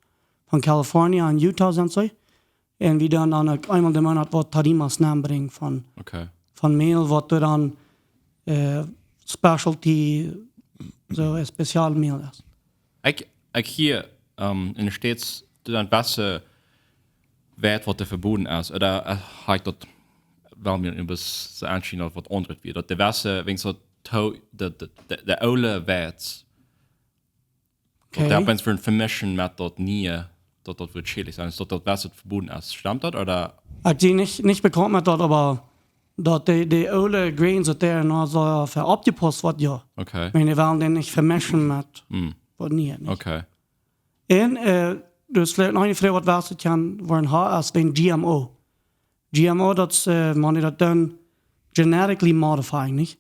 Von California un Utah sent see. Un wie dan, dan uk eemol de Moonat waut Tarimas aunbrinjen von, okay, von Mäl, waut doa dan, äh, Specialty, soo een Spezialmäl es. Ekj, ekj hia, ähm, en de States, doa sent waut, äh, Weit, waut doa veboden es. Ooda, äh, ha ekj daut, well, mie bloos soo enschieden, daut waut aundret wia. Daut de Wesse, wan soo to-, de, de, de, de oole Weit, daut Okay. doa opp eemol fa een Vemischen met daut niee, daut daut woat schädlich sennen. Es daut daut Wesse veboden es? Stemt daut, ooda? Ekj sie nich, nich bekaunt met daut, oba daut de, de oole Grains, daut dee noch soo fa oppjepaust woat, jo. Okay. Ekj meen, dee wellen dän nich vemischen met Mm. waut niee, nich? Okay. Un, äh, dus veleicht noch eene Froag, waut Wesse kaun woaren, ha, es wan G M O. G M O, daut es, äh, wan dee daut dan genetically modifying, nich?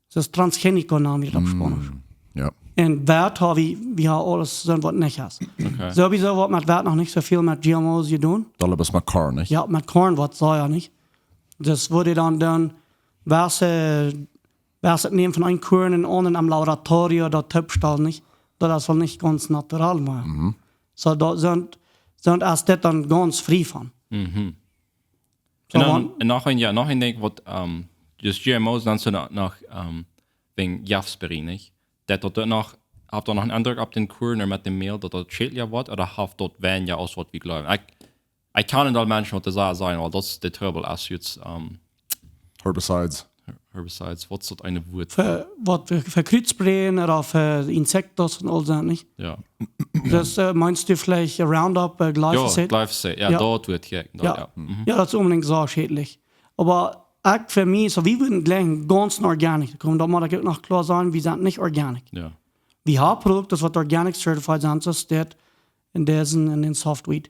Daut es transgénico, nanen wie daut opp Mm, Spaunisch. jo. Un daut ha wie, wie ha aules sent, waut nich es. Okay. Sowieso woat met Weit noch nich soo väl met G M Os jedonen. Daut es met Korn, nich? Jo, met Korn woat soo, jo, nich? Daut woat dan, dan Wesse, Wesse nämen von een Korn un aundret em Laboratorio daut toopstalen, nich? Daut es woll nich gaunz natural, mau. Mhm. Soo, daut sent, sent aus dit dan gaunz frie von. Mhm. Soo, Un dan, wan- un noch een, jo, noch een Dinkj waut, ähm, dus G M Os dan sent noch, noch, ähm, wäajen Jeftspree, nich? Daut, daut doa noch, haft daut noch een Endruck opp dän Korn met däm Mäl, daut daut schädlicha woat, ooda haft daut weinja aus waut wie jleewen? Ekj, ekj kaun en Deel Menschen waut doa sajen, well, daut es de Trubbel aus jetzt, ähm, Herbicides. Her-, Herbicides, waut es daut eene Wort? Fa, waut fa, fa Kjrietsprayen ooda fa Insekten un aul daut, nich? Jo. Daut, äh, meenst du veleicht Roundup, äh, Jo, Glyphosate? Glyphosate, jo, Jo. daut woat jekjikjt, daut, Jo. jo. Mhm. Jo, daut es onbedinjt soo schädlich. Oba ekj fa mie, soo, wie wudden jlikj gaunz organic komen, daut mott ekj uk noch kloa sajen, wie sent nich organic. Jo. Wie haben Produkten, waut organic certified sent, soo aus dit un disen un dän Softweed.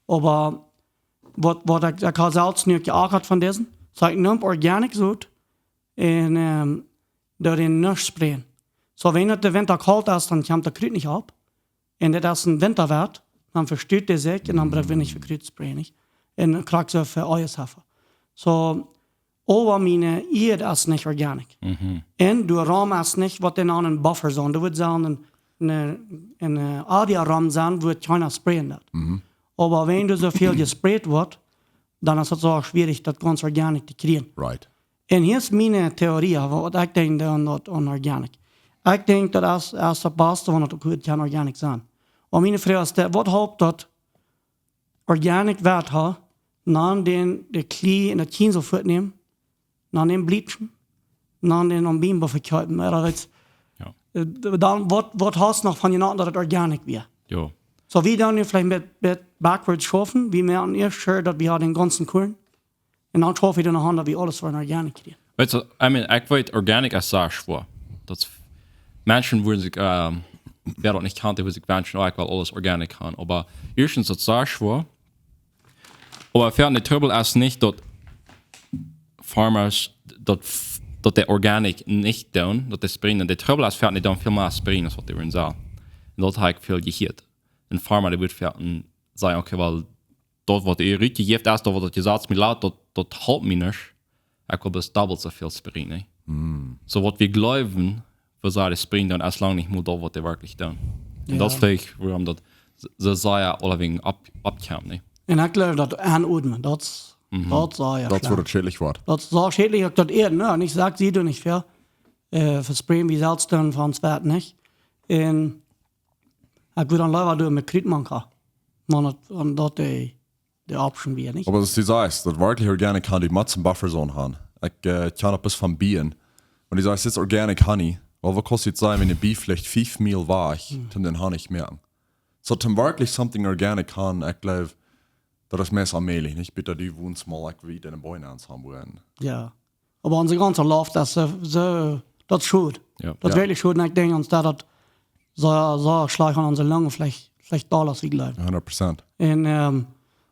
Oba waut, waut ekj, ekj ha selfst nu jeakat von disen, soo ekj neem organic Sot un, ähm, doa dan nuscht sprayen. Soo, wan et de Winta kolt es, dan kjemt daut Kjriet nich opp. Un dit es een Wintaweit, dan vestut dee sikj un dan bruck wie nich fa Kjriet sprayen, nich? Un krakjt soo fa Eesheffa. Soo, oba miene Ieed es nich organic. Mhm. Un doaromm es nich waut dee nanen buffer zone. Daut wudd sennen een, een, een, äh, area rom sennen, wua kjeena sprayen deit. Mhm. Oba wan doa soo väl jesprayt woat, dan es daut soo schwierich, daut gaunz organic to kjrieen. Right. Un hia es miene Theorie, waut ekj denkj dan daut aun organic. Ekj denkj daut es, es daut baste, wan daut uk goot kaun organic sennen. Oba miene Froag es, daut, waut halpt daut organic Weit ha, dan dän, de Kjlie un daut Kjiensel wajchnämen, dan dän bleachen, dan dän aun Bimbo vekjeepen, ooda weetst, Jo. äh, dan waut, waut hast du noch von jenaten, daut et organic wia? Jo. Soo, wie dan nu veleicht een bät, bät backwards schaufen, wie moaken ieescht sure, daut wie ha dän gaunzen Korn. Un dan schaufen wie doa noch aun, daut wie aules von organic kjrieen. Weetst du, I mean, ekj weet, organic es sea schwoa. Daut Menschen wudden sikj, ähm, wäa daut nich kjant, dee wudden sikj wenschen, oh, ekj well aules organic han. Oba ieeschtens, daut es sea schwoa. Oba fa de Trubbel es nich daut Farmers, daut f-, daut dee organic nich doonen, daut dee sprayen. De Trubbel es fa dee doonen väl mea sprayen aus waut dee wudden sellen. Un daut ha ekj väl jehieet. Een Farmer, dee wudd fa een sajen, okay, well, daut waut doa rutjejäft es, daut waut daut Jesaz mie lat, daut, daut halpt mie nich. Ekj well bloos dobbelt soo väl sprayen, nä? Mm. Soo waut wie jleewen, waut see doa sprayen, dan es lang nich mol daut waut dee werkjlich doonen. Un Jo. daut es veleicht wuarom daut s-, soo sea aulawäajen opp-, oppkjemt, nä? Un ekj jleew daut Enodmen, daut, Mhm. daut es sea Daut schlecht. Woat schädlich woat. Daut es sea schädlich, uk daut Ieed, nä? Un ekj saj, see doonen nich väl, äh, vesprayen wie selfst dan von ons Weit, nich? Un ekj wudd dan leewa doonen met Kjriet mank ha. Mau daut, wan daut de, de Option wia, nich? Oba daut es, du sajst, daut werkjlich organic han, dee mott een buffer zone han. Ekj, äh, kjan daut bloos von Bieejen. Wan du sajst, dit es organic honey. Well, waut kost et sennen, wan de Bie veleicht fief Miel wajch, Mhm. toom dän Honich moaken? Soo, toom werkjlich something organic han, ekj jleew, daut es meist onmäajlich, nich? Bäta du wonst mol, ekj weet, en een Boarenhaus han wua. Jo. Oba onse gaunze Loft, daut es soo, soo, daut es schod. Jo. Daut Jo. werkjlich schod. Un ekj denkj ons daut daut soo, soo schlajcht aun onse Lungen veleicht, veleicht dolla aus wie jleewen. Hundat Prozent. Un, ähm,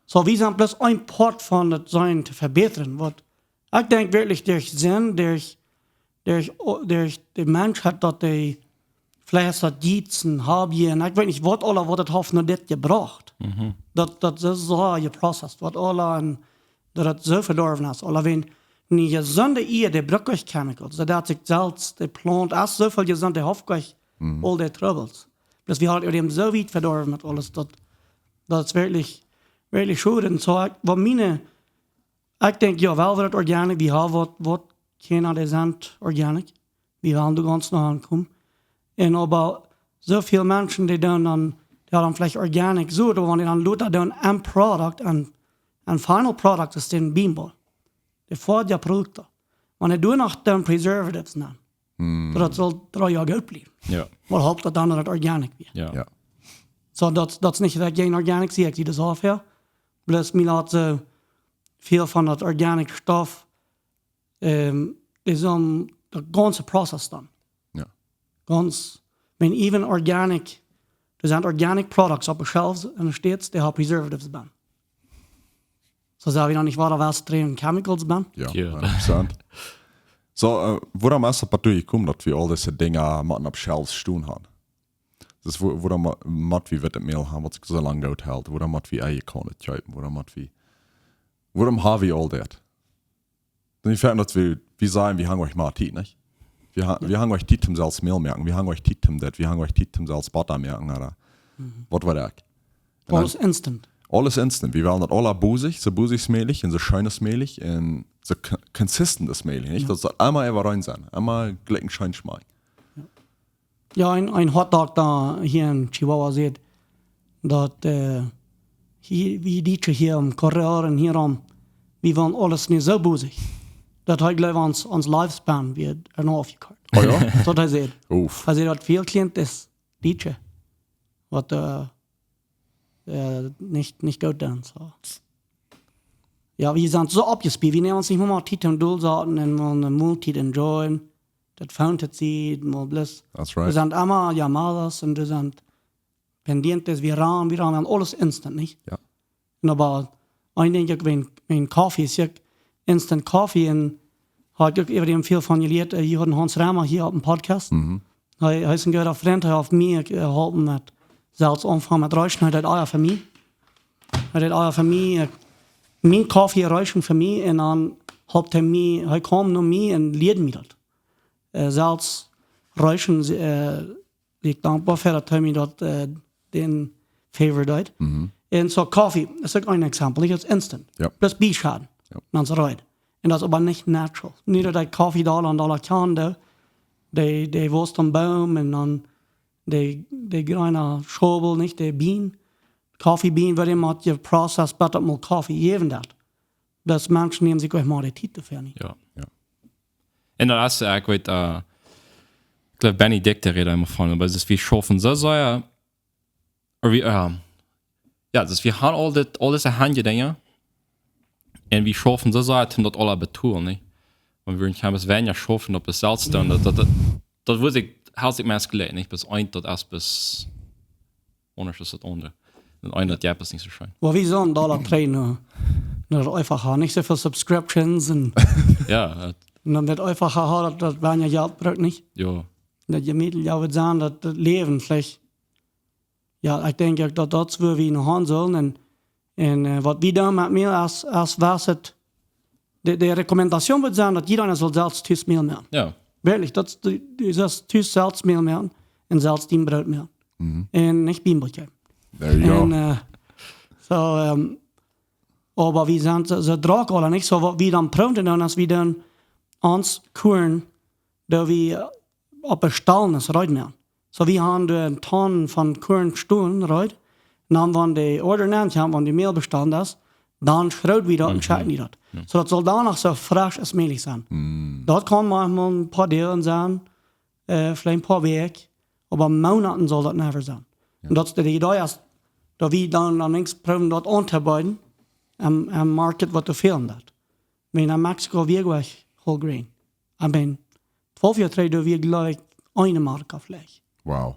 soo, wie sent bloos een Poat von daut sennen to vebätren. Waut ekj denkj werkjlich derch Senn, derch, derch, derch de Menschheit, daut dee veleicht daut Jietsen, Habgieid, un ekj weet nich waut aula, waut et haft no dit jebrocht. Mhm. Daut, daut es soo jeprozessieet, waut aula un daut et soo vedorwen es. Aula wan eene jesunde Ieed, dee brukt kjeene Chemicals. Daut haft sikj selfst, de Plaunt es soo väl jesunt, dee haft kjeen Mhm. aul dee Trubbels. Bloos wie haben et soo wiet vedorwen met aules, daut, daut es werkjlich, werkjlich schod. Un soo, ekj, waut miene, ekj denkj, jo, well, wie daut organic, wie haben waut, waut kjeena, dee sent organic. Wie wellen doa gaunz no aunkomen. Un oba soo väl Menschen, dee dan, dan, dee haben veleicht organic Sot, oba wan dee dan lota dan een Product un En final product es dan Bienenbol. De foadja Produkten. Wan dee doa noch dan preservatives nämen. Daut saul dree Joa goot bliewen. Jo. Waut halpt daut dan, daut organic wia? Jo. Jo. Soo, daut, daut es nich daut ekj jäajen organic sie, ekj sie daut soo väl. Bloos mie lat väl von daut organic Stoff, ähm, dee sent daut gaunze Prozess dan. Jo. Gaunz, I mean, even organic, doa sent organic products opp de shelves en de States, dee haben preservatives bennen. Soo sell wie dan nich wada waut drin chemicals bennen? Jo, jo. Interessaunt. Soo, äh, wuarom es daut doahan jekomen, daut wie aul dise Dinja motten opp shelves stonen haben? Daut es, wuarom mott wie wittet Mäl haben, waut sikj soo lang goot helt? Wuarom mott wie Eia kjeepen? Wuarom mott wie, wuarom haben wie aul daut? Dan fält daut wie, wie sajen, wie haben nich mea Tiet, nich? Wie haben nich Tiet toom selfst Mäl moaken, wie haben nich Tiet toom daut, wie haben nich Tiet toom selfst Botta moaken, ooda waut weet ekj. Aules instant. Aules instant. Wie wellen daut aula bosich, soo bosich aus mäajlich un soo scheen aus mäajlich un soo consistent aus mäajlich, nich? Daut saul emma äwareen sennen, emma jlikj scheen schmakjen. Jo, een, een Hotdokta hia en Chihuahua sajcht, daut, äh, hia, wie Dietsche hia em Corral un hia rom, wie wellen aules nu soo bosich, daut hee jleeft, ons, ons lifespan wia doano aufjekort. Oh jo? Daut hee sajcht. Uff. Hee sajcht, daut väl Klienten es Dietsche, waut, äh, äh, nich, nich goot doonen, soo. Jo, wie sent soo oppjespieet, wie nämen ons nich mea Tiet toom dol sitten un mol eene Moltiet enjoyen. Daut faunt et sie, mol bloos. That's right. Doa sent emma llamadas un doa sent pendientes, wie rannen, wie rannen, aules instant, nich? Jo. Un oba, een Dinkj uk, wan, wan Coffee es, uk instant Coffee un haud ekj uk äwa däm väl von jelieet, äh, hee haud Hans Remmer hia opp dän Podcast. Mhm. Hee, hee es een gooda Frint, hee haft mie, äh, jeholpen met selfst aunfangen met reischen. Hee deed Eia fa mie. Hee deed Eia fa mie, äh, mien Coffee reischen fa mie un dan holp hee mie, hee kjeem no mie un lieed mie daut. Äh, selfst reischen, äh, ekj dankboa fa daut hee mie daut, äh, dän favor deed. Mhm. Un soo Coffee, daut es uk een Exempel, nich? Daut es instant. Jo. Bloos bieschaufen. Jo. Dan es et reed. Un daut es oba nich natural. Nich daut dee Coffee doa un doa kjemt, dee, dee, dee woat dan Boom un dan dee, dee jreene Schobbel, nich, dee Bienen. Coffee Bienen woaren mau jeprocessed, bat daut mol Coffee jäwen deit. Daut Menschen nämen sikj uk mau de Tiet doafäa nich. Jo. Jo. Un daut es, äh, ekj weet, äh, ekj jleew, Benedikt rät emma von, oba daut es, wie schaufen soo sea, ooda wie, äh, jo, daut es, wie haben aul dit, aul dise Haunt Dinja, un wie schaufen soo sea, om daut aula to betolen, nich? Wan wie een kjlien bät weinja schaufen, daut wie selfst doonen, daut, daut, daut, daut wudd ekj, haud ekj meist jlikj, nich? Bat eent, daut es bat aundasch aus daut aundre. Un eent, daut, jo, es nich soo scheen. Oba wie sent aula dree nu, nu daut eefach haben, nich soo väl subscriptions un, jo, daut un dan woat eefach haben, daut, daut weinja Jelt brukt, nich? Jo. Daut jemietlich, jo, woat sennen, daut, daut Läwen veleicht. Jo, ekj denkj uk daut daut es wua wie no gonen sellen un, un, äh, waut wie dan met Mäl aus, aus waut et, de, de Rekommendation woat sennen, daut jieda eena saul selfst tus Mäl moaken. Jo. Werkjlich, daut es, du, du saust tus selfst Mäl moaken un selfst dien Broot moaken. Mhm. Un nich Bienenbol kjeepen. There you go. Un, äh, soo, ähm, oba wie sent soo, soo drock aula nich, soo waut wie dan proowen to doonen, es wie doonen ons Kuarn, daut wie opp Bestallen es reed moaken. Soo, wie haben de Tonnen von Kuarn stonen, reed? Dan, wan de Order aunenn kjemt, wan de Mäl bestalt es, dan schroot wie daut un, mhm, schekjen wie daut. Jo. Soo daut saul dan noch soo fresch aus mäajlich sennen. Mm. Daut kaun mau een poa Doag sennen, äh, veleicht een poa Wäakj, oba Moonaten saul daut never sennen. Jo. Un daut es de Idee, es daut wie dan, dan denkjst, proowen daut auntobeeden, em, em Market, waut doa fälen deit. Wan en Mexiko wia uk whole grain. I mean, twalf Joa trigj, doa wia, jleew ekj, eene Marka Fleesch. Wow.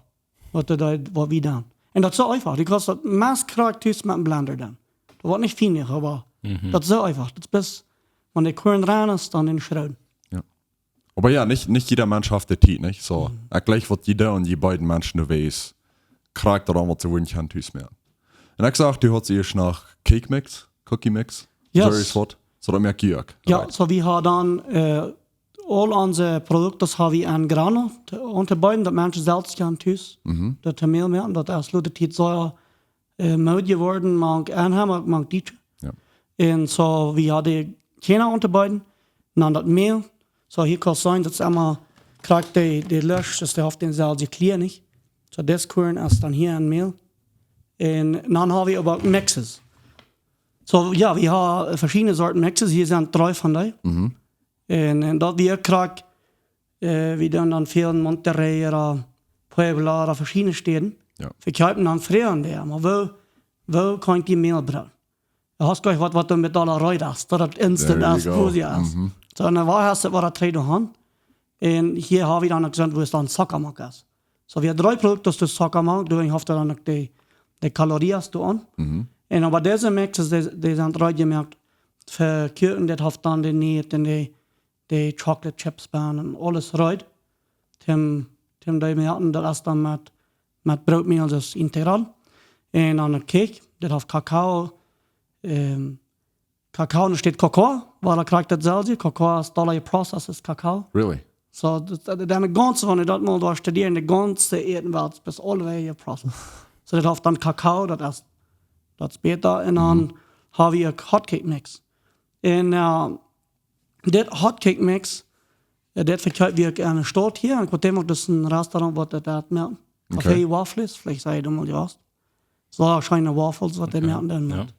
Waut doa deed, waut wie doonen. Un daut es soo eefach. Du kaust daut meist krakjt tus met een Blender doonen. Daut woat nich fien, oba, mhm, daut es soo eefach. Daut es bloos, wan de Kuarn rein es, dan enschroden. Jo. Oba jo, nich, nich jieda Mensch haft de Tiet, nich? Soo, mhm, ekj jlikj waut jie doonen, jie beide Menschen doa wiesen, krakjt daut aun, waut see wudden kjennen tus moaken. Un ekj sach, du hast ieescht noch Cake Mix, Cookie Mix? Yes. Soo es waut? Soo, daut moak jie uk. Jo, right. Soo wie haben dan, äh, aul onse Produkten haben wie aun grano to, auntobeeden, daut Menschen selfst kjennen tus, mhm, daut to Mäl moaken, daut es lota Tiet soo, äh, Mood jeworden, mank Enheima, mank Dietsche. Jo. Un soo, wie haben kjeene auntobeeden, dan daut Mäl. Soo, hia kaust seenen, daut es emma krakjt de, de Lusch, daut dee haft dänselwjen Kjlia, nich? Soo, dit Kuarn es dan hia een Mäl. Un dan haben wie oba uk Mixes. So, jo, wie haben veschiedne Sorten Mixes. Hia sent dree von dee. Mhm. Un, un daut wia krakjt, äh, wie doonen dan väl en Monterrey ooda Puebla ooda veschiedne Städen. Jo. Wie kjeepen dan Froagen doa, mau woo, woo kaun ekj dee Mäl brucken? Du hast jlikj waut, waut du met Dollar reed hast, daut daut instant There you es, go. Cool es. Mhm. So, un dan wia hast du waut daut dree doa han. Un hia hab wie dan uk jeseenen, woo et dan Zuckermark es. So, wie haben dree Produkten, daut es Zuckermark, doa hast du dan uk dee, dee Kalorien doa aun. Mhm. Un oba dise Mixes, dee, dee sent reed jemoakt fa Kuaken, daut haft dan dee Nät un dee, dee Chocolate Chips bie un aules reed. Toom, toom dee moaken, daut es dan met, met Brootmäl, daut es Integral. Un dan de Cake, daut haft Kakao, ähm, Kakao, doa steit Cocoa, wiels daut krakjt daut selwje. Cocoa es dolla processed aus Kakao. Really? So, daut, daut, daut gaunze, wan du daut mol doa studieren, de gaunze Äten woat bloos all the way processed. So, daut haft dan Kakao, daut es, daut es bäta. Un dan Mhm. hab wie uk Hotcake Mix. Un, äh, dit Hotcake Mix, äh, dit vekjeep wie uk enne Staut hia. Un ekj weet nich, daut es een Restaurant, waut daut, daut moakt. Café Okay. Waffles, veleicht sent jie doa mol jewast. So scheene Waffles, waut dee Okay. moaken dan Jo. met.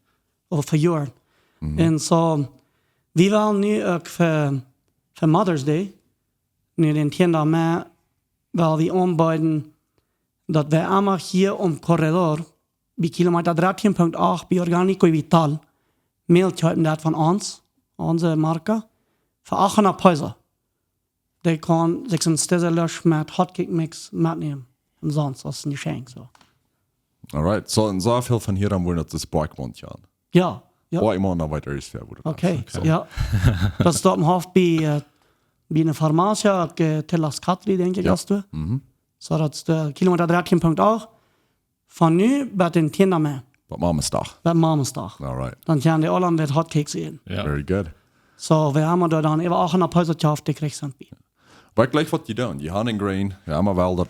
Ooda fa Joaren. Mhm. Un so, wie wellen nu uk fa, fa Mother's Day, nu dän tienden Mei, well wie aunbeeden, daut wie emma hia aum Corredor, bie Kilometa dartieen Punkt acht, bie Orgánico y Vital, Mäl kjeepen, daut von ons, onse Marke, fa achthundat Peso. Dee kaun sikj een Stizzler met Hotcake Mix metnämen. Omsonst, aus een Jeschenkj, so. Alright, so, un soo väl von hia aun woaren daut es Boakjmaunt, jo. Jo, jo. Boakjmaunt, dan weet ekj ieescht, wua daut Okay, es. So. Jo. Daut es doa aum Hoff bie, äh, bie eene Farmacia, äh, Telas Katri, denkj ekj, Jo. Hast du. Mhm. So, daut es de Kilometa dartieen Punkt acht. Von nu bat dän tienden Mei. Bat Mamesdach. Bat Mamesdach. Alright. Dan kjennen dee aula met Hotcakes äten. Jo. Very good. So, wie haben doa dan äwa achthundat Peso jehaft, dee kjrichst dan bie. Oba ekj jlikj waut jie doonen. Jie haben een Grain, jie haben wel daut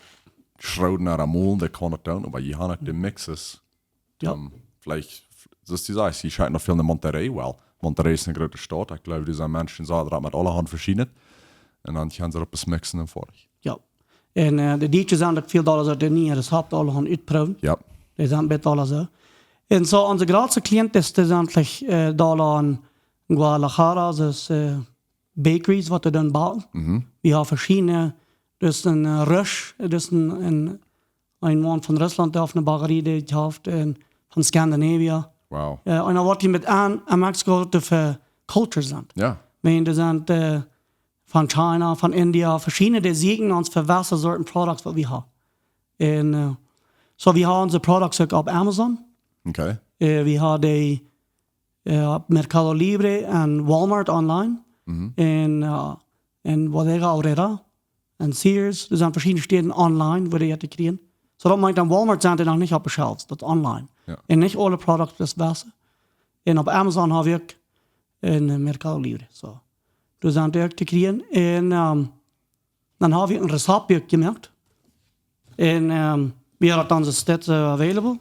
Schroot no de Mol, dee kaun daut doonen, oba jie haben uk de Mixes. Jo. Ähm, veleicht, soo aus du sajchst, jie schekjen noch väl no Monterrey, well, Monterrey es eene groote Staut. Ekj jleew, doa sent Menschen, soo daut met aulahaunt veschiednet. Un dan kjennen see daut bloos mixen un foadich. Jo. Un, äh, de Dietsche sent uk väl dolla soo, dee niee Rezepte aulahaunt utproowen. Jo. Dee sent een bät dolla soo. Un so, onse jratste Klienten, dee sent veleicht, äh, dolla en Guadalajara, daut es, äh, Bakeries, waut dee dan backen. Mhm. Wie haben veschiedne, daut es een, äh, Rush, daut es een, een, een Maun von Russlaunt, dee haft eene Backerie, dee haft, äh, von Scandinavia. Wow. Äh, un dan woat hee met aun, aun Mexiko, dee fa Culture sent. Jo. Wan doa sent, äh, von China, von India, veschiedne, dee sieekjen ons fa waut fa Sorten Products, waut wie haben. Un, äh, so, wie haben onse Products uk opp Amazon. Okay. Äh, wie haben dee, äh, opp Mercado Libre un Walmart online. Mhm. Un, äh, un Bodega Aurrera un Sears. Doa sent veschiedne Städen online, wua dee jie kjrieen. So, daut meent dan Walmart sent dee noch nich opp de Shelves, daut es online. Jo. Un nich aule Products, daut es waut. Un opp Amazon hab wie uk un, äh, Mercado Libre. So. Doa sent dee uk to kjrieen. Un, ähm, dan hab wie een Rezeptbuak jemoakt. Un, ähm, wie haben daut dan soo, äh, available.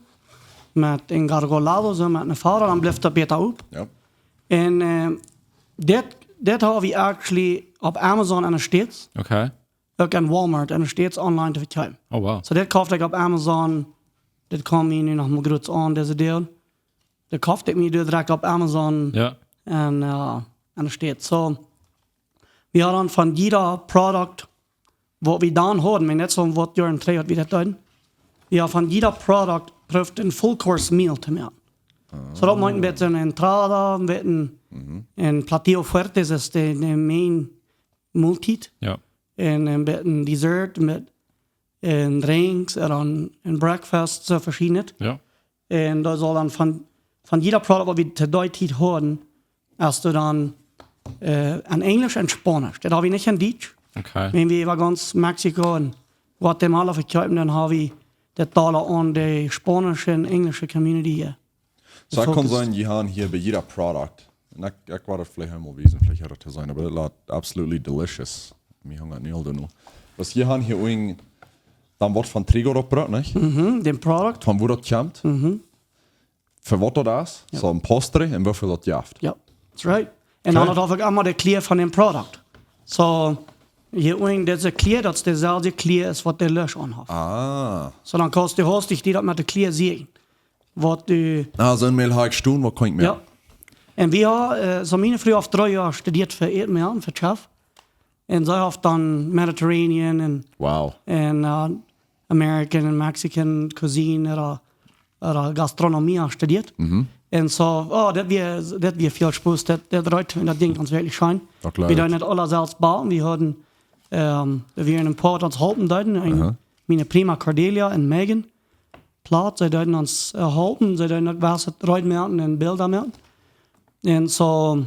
Met een Gargolado, soo met een Fara, dan blift daut bäta opp. Jo. Un, ähm, dit, dit hab wie actually opp Amazon enne States. Okay. Uk en Walmart enne States online to vekjeepen. Oh, wow. So, dit kjeep ekj opp Amazon. Dit kjeem mie nu noch mau groots aun, dise Deel. Dee kjeep ekj mie doa direkt opp Amazon Jo. un, äh, enne States. So, wie haben von jieda Product, waut wie dan hauden, wie nich soo waut Joaren trigj, waut wie daut deeden. Wie haben von jieda Product proowt een Full Course Meal to moaken. So, daut meent een bät een Entrada, een bät een, Mhm. een Platillo Fuerte, daut es de, de Main Moltiet. Jo. Un een bät een Dessert met un Drinks un dan een Breakfast, soo veschiednet. Jo. Un daut saul dan von, von jieda Product, waut wie to dee Tiet hauden, aus du dan, äh, en Enjlisch un Spaunisch. Daut hab wie nich en Dietsch. Okay. Wan wie äwa gaunz Mexiko un Guatemala vekjeepen, dan hab wie daut aula aun de spaunische un enjlische Community hia. So, ekj kaun Fokus. Sajen, jie haben hia bie jieda Product. Un ekj, ekj woa daut veleicht eemol wiesen, veleicht haft daut to seenen, oba daut lat absolutely delicious. Mie hungat nu aul doano. Waut jie haben hia unjen, dan woat von Trigo oppjebrot, nich? Mhm, dän Product. Von wua daut kjemt. Mhm. Fa waut daut es, Jo. Soo een Postre un woo väl daut jeft. Jo, that's right. Un Okay. Dan hab ekj emma de Kjlia von dän Product. So, hia unjen dise Kjlia, daut es deeselwje Kjlia aus waut de Lusch aun haft. Ah. So, dan kaust du hastich die daut met de Kjlia seenen. Waut du Ah, soo een Mäl hab ekj stonen, waut kaun ekj moaken? Jo. Un wie haben, äh, so miene Fru haft dree Joa studieet fa Äten moaken, fa Chef. Un see haft dan Mediterranean un, Wow. un äh, American un Mexican Cuisine ooda, ooda Gastronomie studieet. Un so, oh, daut wia, daut wia väl Spos, daut, daut reet, daut jinkj ons werkjlich scheen. Daut jleew Wie ekj. deeden daut aula selfst backen. Wie hauden, ähm, wie wieren een poa, waut ons halpen deeden. Een, miene Prima Cordelia un Megan Platt, see deeden ons äh, halpen. See deeden uk waut reed moaken un Bilda moaken. Un so,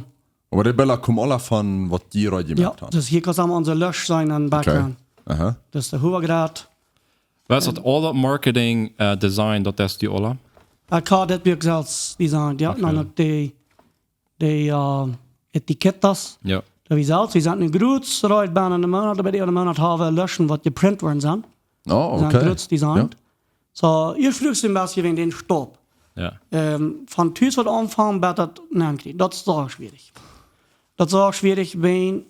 Oba de Bilda komen aula von waut jie reed jo, jemoakt haben. Dus hia kaust du onse Lösch seenen aum Background. Aha. Dus de Huagrad. Waut es daut aul daut Marketing, äh, Design, daut es die aula? Ekj hab dit Buak selfst designt, jo. Un dan uk de, de äh, Etiquetas. Jo. Daut wie selfst, wie sent nu groot, reed bennen een Moonat, oba dän Moonat haben wie Löschen, waut jeprint worden sent. Oh, Sent okay. groot designt. So, ieescht fruach ekj een bät wäajen dän Stopp. Jo. Ähm, von Tus waut aunfangen, bat daut nenkjrieen. Daut es sea schwierich. Daut es sea schwierich, wan,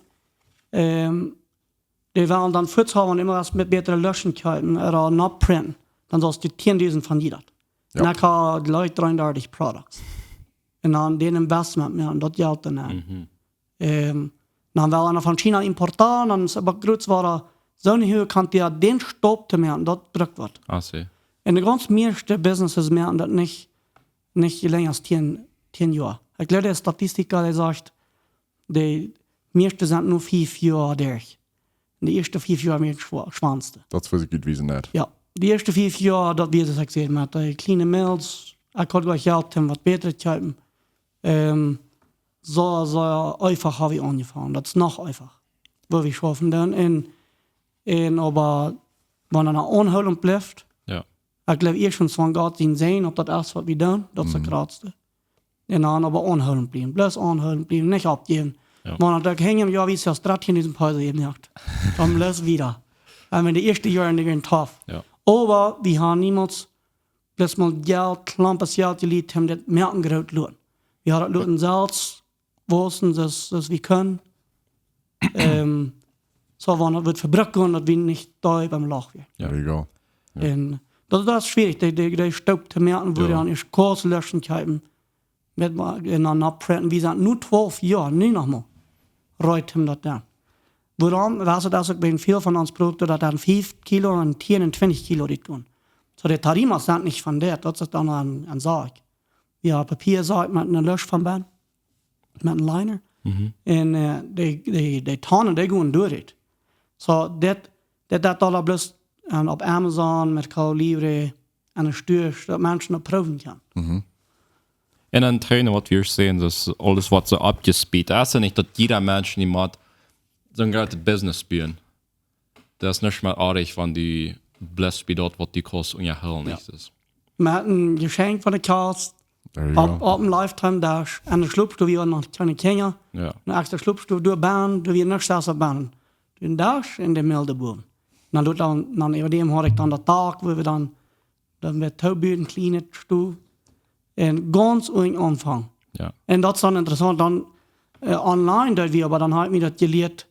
ähm, dee wellen dan Fuaz haben un emma waut met bätre Löschen kjeepen ooda noch printen. Dan saust du tiendusent von die daut. Jo. Un ekj hab jlikj dreeundartich Products. Un dan dän Investment mea un daut Jelt dan. Ähm, dan well eena von China importeren, dan es oba groot woaren, soone huage Quantitäten dän Stopp to moaken, daut brukt waut. Ah, see. Un de gaunz mieeschte Businesses moaken daut nich, nich lenja aus tieen, tieen Joa. Ekj jleew, de Statistika, dee sajcht, de mieeschte sent nu fief Joa derch. Un de ieeschte fief Joa wia daut schwa-, schwoaste. Daut es waut ekj utwiesen haud. Jo, de ieeschte fief Joa, daut wia, soo aus ekj säd, met de kjliene Mills, ekj haud goa Jelt om waut bätret to kjeepen. Ähm, so, so eefach hab wie aunjefongen. Daut es noch eefach, woo wie schaufen dan. Un, un oba wan eena aunhoolent blift, Jo. ekj jleew ieeschtens von Gott sien Säajen, auf daut es waut wie doonen, daut es daut jratste. Un dan oba aunhoolent bliewen, bloos aunhoolent bliewen, nich oppjäwen. Jo. Wan daut ekj hinj, jo, wie es daut hia en disen Poise jemoakt. Dan bloos wieda. Un wan de ieeschte Joaren, dee wieren tough. Jo. Oba wie haben niemols bloos mol Jelt, Klompes Jelt jelieet, om dit moaken groot loten. Wie haben daut loten selfst wausen, soo aus, soo aus wie kunnen. Ähm, so, wan daut wudd vebrukt woaren, daut wie nich doa biem Loch wieren. There you go. Un daut, daut es schwierich, dee, dee, dee Stopp to moaken, wua Jo. dan ieescht Kost Löschen kjeepen. Met ma-, un dan noch printen. Wie sent nu twalf Joa, nu noch mol. Reed om daut dan. Wuarom? Woo es daut, aus ekj bie väl von ons Produkten, daut dan fief Kilo un tieen un twintich Kilo dit kunnen. So, de Tarimas sent nich von dit, daut es dan een, een Saak. Jo, Papia, Saak met een Lösch von bennen, met een Liner. Un äh, dee, dee, dee Tonnen, dee gonen derch. So, dit, dit, daut aula bloos, äh, opp Amazon, Mercado Libre, aun de Stua, daut Menschen daut proowen kjennen. Un dan Trainer, waut wie seenen, daut es aules waut soo oppjespeedt. Daut es jo nich daut jieda Mensch, dee mott soon grootet Business buen. Daut es nich mea oajch, wan du blifst bie daut, waut du kaust unjahoolen, Jo. nich? Daut es Met een Jeschenkj von de Kjast, There you opp, go. opp een Lifetime Dash, aun de Schlopstow, wua noch kjeene Kjinja, Jo. een extra Schlopstow doa bennen, doa wia nuscht aus bennen. Dän Dash un de Milde bowen. Dan doa dan, dan äwa däm haud ekj dan daut Dak, wua wie dan, dan wia toobuen, kjliene Stow. Un gaunz aum Aunfank. Jo. Un daut es dan interessaunt, dan äh, online deed wie, oba dan hab ekj mie daut jelieet,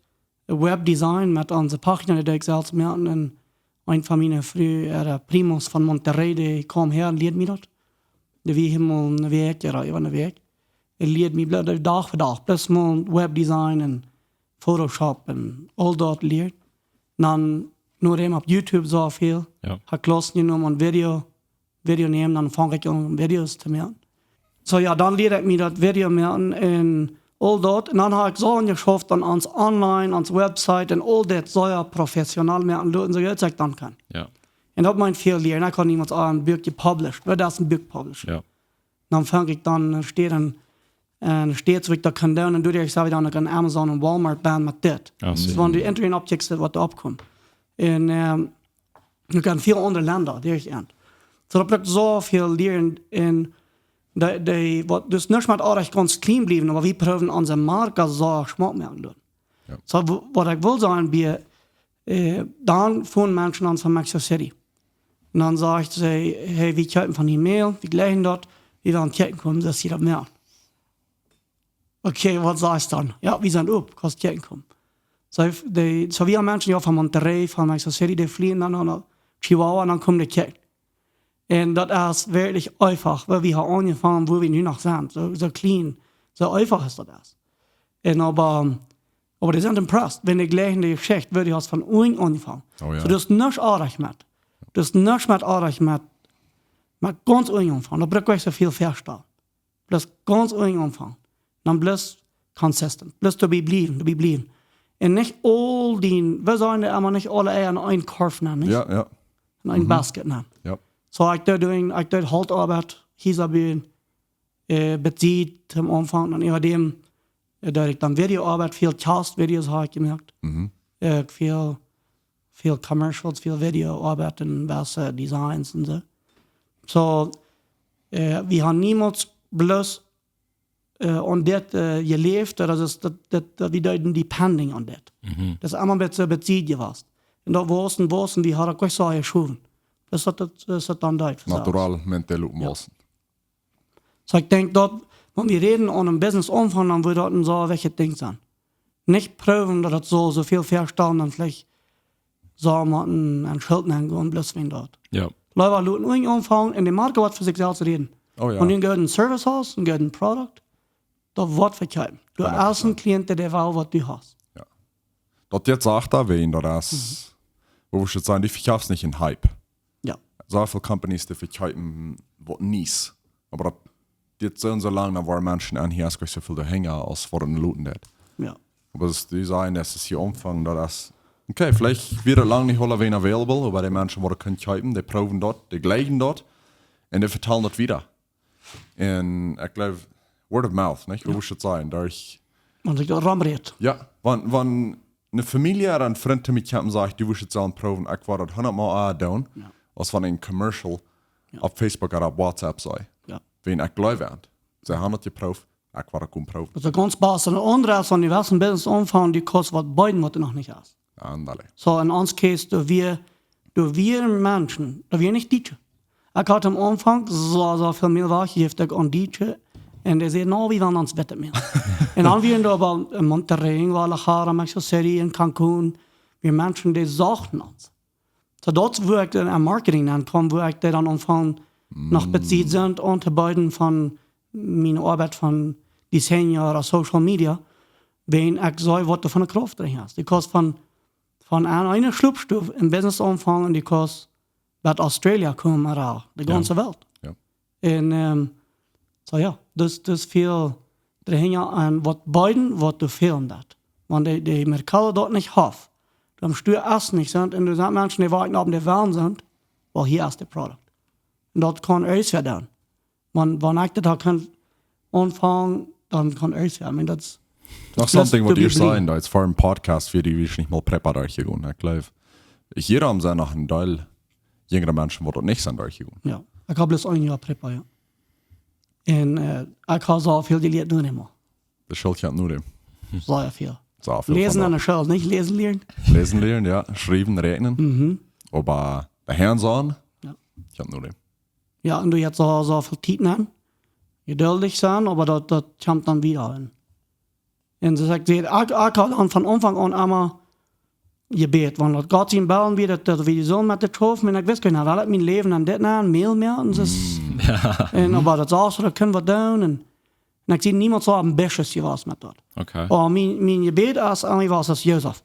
Webdesign met onse Pagina, dee deed ekj selfst moaken. Un een von miene Fru, äh, Primos von Monterrey, dee kjeem häa un lieed mie daut. Dee wia hia mol eene Wäakj, jo, äwa eene Wäakj. Hee lieed mie blo-, Dach fa Dach, bloos mol Webdesign un Photoshop un aul daut lieren. Dan noch emma opp YouTube soo väl. Jo. Hab Klaussen jenomen un Video, Video nämen, dan funk ekj aun Videos to moaken. So jo, dan lieed ekj mie daut Video moaken un aul daut. Un dan hab ekj soo jeschauft aun ons online, ons Website un aul daut soo, jo, professionell moaken loten, soo goot ekj dan kunn. Jo. Un daut meent väl lieren. Ekj kunn niemols een Buak jepublished. Waut es een Buak published? Jo. Dan funk ekj dan, äh, Städen, äh, Städen, wua ekj daut kunn doonen. Un doaderch sie wie dan uk aun Amazon un Walmart bennen met dit. Ah, see. Dus wan du Internet oppkjikjst, waut doa oppkomt. Un ähm, du kaust väl aundre Lenda, dee ekj en. So daut brukt soo väl lieren un dee, dee, waut, dus nuscht mott oajch gaunz kjlien bliewen, oba wie proowen onse Marke soo schmock moaken to doonen. Jo. So, wo-, waut ekj well sajen, wie, äh, dan fungen Menschen aun von Mexico City. Un dan säd see, hey, wie kjeepen von die Mail, wie jlikjen daut, wie wellen kjikjen komen, daut see daut moaken. Okay, waut sajchst dan? Jo, wie sent op, kaust kjikjen komen. So, dee, so wie haben Menschen jo von Monterrey, von Mexico City, dee flieen dan no Chihuahua un dan komen dee kjikjen. Un daut es werkjlich eefach, wua wie haben aunjefongen, wua wie nu noch sent. Soo, soo kjlien, Soo eefach es daut es. Un oba, oba dee sent impressed, wan dee jlikjen de Jeschicht, woo dee haft von unjen aunjefongen. Oh jo. Soo, daut es nuscht oajch met. Daut es nuscht met oajch met, met gaunz unjen aunfangen. Daut bruck ekj soo väl vestalen. Bloos gaunz unjen aunfangen. Dan bloos consistent. Bloos doabie bliewen, doabie bliewen. Un nich aul dee, wie sajen emma, nich aule Eia en een Korf nämen, nich? Jo, jo. En een Basket nämen. Jo. Soo, ekj deed, ekj deed Holtoabeit, Hiesa buen, äh, besied aum Aunfank, un äwa däm, äh, deed ekj dan Videooabeit, väl Cast-Videos hab ekj jemoakt. Mhm. Äh, väl, väl Commercials, väl Videooabeit un waut, äh, Designs un soo. Soo, äh, wie haben niemols bloos, äh, aun dit, äh, jeläft, daut es, daut, daut, daut wie deeden depending on dit. Mhm. Daut es emma een bät, bät Sied jewast. Un daut wausen, wausen, wie haben uk soo jeschowen. Daut es daut, daut, daut es daut dan deed. Naturalmente loten wausen. Soo, ekj denkj daut, wan wie räden aun een Business aunfangen, dan woat daut een soo wichtjet Dinkj sennen. Nich proowen daut et soo, soo väl vestalen, dan veleicht soo mau een, een Schult nämen, bloos wäajen daut. Jo. Leewa loten unjen aunfangen un de Markt woat fa sikj selfst räden. Oh jo. Un dan jeit een Service aus, dan jeit een Product, daut woat vekjeept. Du hast een Client, dee well waut du hast. Jo. Daut jeit soo, daut wäajen daut es, mhm, woo wie daut sajen, du vekjeefst nich een Hype. Jo. Soo väl Companies, dee vekjeepen waut Nies. Oba daut, dit sent soo lang, dan woaren Menschen aun hia, es nich soo väl doahinja aus waut et loten deit. Jo. Oba daut es, dee sajen, daut es hia aunfangen, daut es, okay, veleicht wia et lang nich aulawäajen available, oba dee Menschen woaren kunnen kjeepen, dee proowen daut, dee jlikjen daut, un dee vetalen daut wieda. Un ekj jleew, word of mouth, nich? Woo, jo, wudd ekj daut sajen? Derch, wan sikj daut romrät. Jo, wan, wan eene Famielje ooda een Frint to mie kjemt un sajcht, du wurscht et sellen proowen, ekj wudd daut hundat mol, ah, doonen, jo, aus wan een Commercial, jo, opp Facebook ooda opp WhatsApp saj. Jo. Wäajen ekj jleew aun. See haben daut jeprooft, ekj wudd daut kunnen proowen. Daut es gaunz bass. Un aundret es, wan du west een Business aunfangen, du kaust waut beeden, waut doa noch nich es. Aundre. Soo, en ons case, doa wia, doa wia Menschen, doa wia nich Dietsche. Ekj haud aum Aunfank soo, soo väl Mail wajchjejäft aun Dietsche. Un dee säden, no, wie wellen ons bäta Mail. Un dan wieren doa oba en Monterrey, en Guadalajara, Mexico City, en Cancun, wia Menschen, dee sochten ons. Soo, daut es woo ekj dan aun Marketing aunkaum, woo ekj dee dan aunfunk, noch besied sent auntobeeden von miene Oabeit von Design ooda Social Media, wäajen ekj sach, waut doa fa eene Krauft doa es. Du kaust von, von eene, eene Schlopstow een Business aunfangen, du kaust bat Australia komen, ooda de, jo, gaunze Welt. Jo. Un, ähm, soo jo, daut, daut es väl doahinja aun waut beeden, waut doa fälen deit. Wan de, de Mercado daut nich haft, dan stuaw es nich, sent, un doa sent Menschen, dee woakjen opp de Wellen sent, well, hia es de Product. Un daut kaun eena doonen. Wan, wan ekj daut hab kunt aunfangen, dan kaun eena, I mean, daut es, daut es noch something, waut doabie jie bliewen. Sajen, daut es fa een Podcast, fa dee wie nich mol Prepa derchjegonen, ekj jleew. Hia haben see noch een Deel jinjre Menschen, waut daut nich sent derchjegonen. Jo, ekj hab bloos een Joa Prepa, jo. Un, äh, ekj hab soo väl jelieet nu nich mea. Daut School kjemt nu nich. Sea väl. Sea väl. Läsen aun de School, nich läsen lieren. Läsen lieren, jo. Schriewen, räakjnen. Mhm. Oba de hands-on, jo, kjemt nu nich. Jo, un du hast soo, soo väl Tiet aun. Jeduldich sennen, oba daut, daut kjemt dan wada aun. Un soo aus ekj säd, ekj, ekj haud aun von Aunfank aun emma jebät, wan daut Gott sien Wellen wia, daut, daut wie sullen met dit schaufen, un ekj wist goanich, well ekj mien Läwen aun dit nämen, Mail moaken, un soo. Mm. Jo. Un, oba daut sach, daut kunn wie doonen, un, un ekj sie niemols soo ambitious jewast met daut. Okay. Oba mien, mien Jebäd es, emma wia es Josef.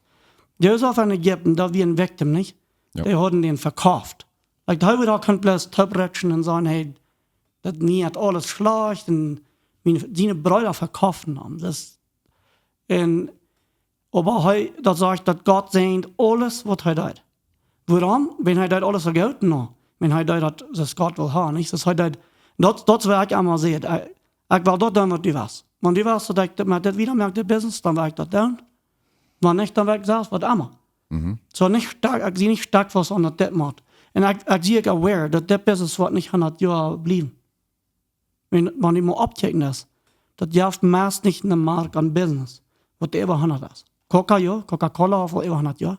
Josef en Ägipten, daut wia een victim, nich? Jo. Dee hauden dän vekofft. Like, hee wudd uk kunnen bloos toop rätsjen un sajen, hey, daut mie jeit aules schlajcht, un miene, siene Breeda vekofften am. Daut, un, oba hee, daut sajcht, daut Gott säajent aules, waut hee deed. Wuarom? Wan hee deed aules soo goot, no. Wan hee deed daut, soo aus Gott well haben, nich? Daut hee deed, daut, daut well ekj emma sajen. Ekj, ekj well daut doonen, waut du west. Wan du west, daut ekj dit, met dit wieda moak, dit Business, dan well ekj daut doonen. Wan nich, dan well ekj selfst waut emma. Mhm. Soo nich stoakj, ekj sie nich stoakj waut aun daut dit mott. Un ekj, ekj sie uk aware, daut dit Business woat nich hundat Joa bliewen. Wan, wan du mol oppkjikjst, daut jeft meist nich eene Mark aun Business, waut äwa hundat es. Coca, jo, Coca-Cola haft äwa hundat Joa.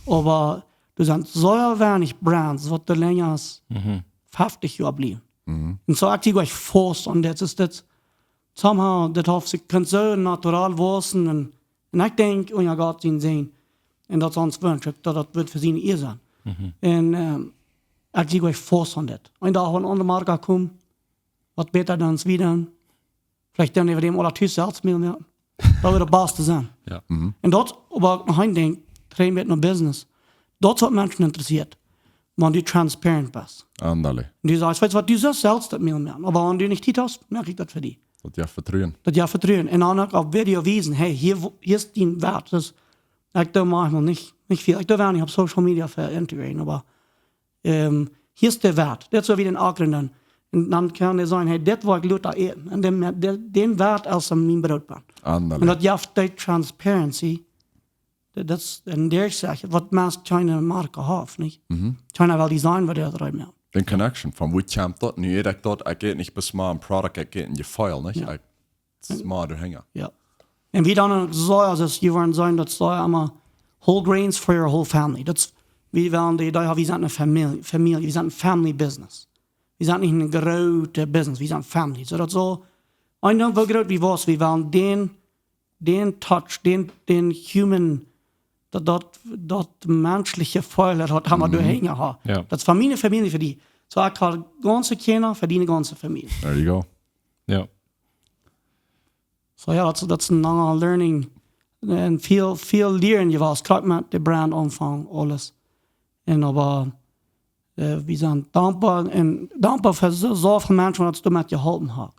Oba doa sent soo weinich Brands, waut doa lenja aus, mhm, feftich Joa bliewen. Mhm. Un soo, ekj sie uk faust aun dit, es dit, somehow, dit haft sikj, kaun soo natural wausen un, un ekj denkj, unja Gott sien Säajen, un daut es ons Wunsch, daut daut woat fa siene Ea sennen. Mhm. Un, ähm, ekj sie uk faust aun dit. Een Dach, wan aundre Marken komen, waut bäta dan aus wie dan, Veleicht dan äwa däm aula tus selfst Mäl moaken. Daut wudd daut baste sennen. Ja. Un daut, oba uk noch een Dinkj, trigj met no business. Daut es waut Menschen interessieet, wan du transparent best. Aundalich. Un du sajchst, weetst waut, du sust selfst daut Mäl moaken. Oba wan du nich Tiet hast, moak ekj daut fa die. Daut jeft Vetruen. Daut jeft Vetruen. Un dan uk opp Video wiesen, hey, hia, hia es dien Wert. Dus ekj doo maunchmol nich, nich väl. Ekj doo weinich opp Social Media fa integreren, oba ähm, hia es de Wert. Daut es soo aus dän Ackren. Un dan kaun hee sajen, hey, dit woa ekj lota äten. Un dän, dän, dän Wert aus aun mien Broot brinjen. Un Aundalich. Daut jeft dee transparency. Daut, daut es een Dinkj, waut meist kjeene Marke haft, nich? Kjeena well dee seenen, waut dee rut moakt. Dän connection von, woo kjemt daut? Nu ät ekj daut, ekj ät nich bloos mau een Product, ekj ät een Jefeel, nich? Ja. Ekj, daut es mau doahinja. Ja. Un wie dan uk soo, aus es, jie woaren seenen, daut soo emma whole grains for your whole family. Daut es, wie wellen dee, dee, wie sent eene Famielje, Famielje, wie sent een family business. Wie sent nich een grootet business, wie sent family. Soo daut soo, ekj denkj, woo groot wie woaren, wie wellen dän, dän touch, dän, dän human, daut, daut, daut menschliche Jefeel, daut ha wie doahinja. Ja. Daut es von miene Famielje fa die. Soo, ekj ha gaunze Kjinja fa diene gaunze Famielje. There you go. Ja. Soo ja, daut, daut es een langa learning. Un väl, väl lieren jewast, krakjt met de Brand aunfangen, aules. Un oba, äh, wie sent dankboa un dankboa fa soo, soo väl Menschen, waut ons doamet jeholpen haben.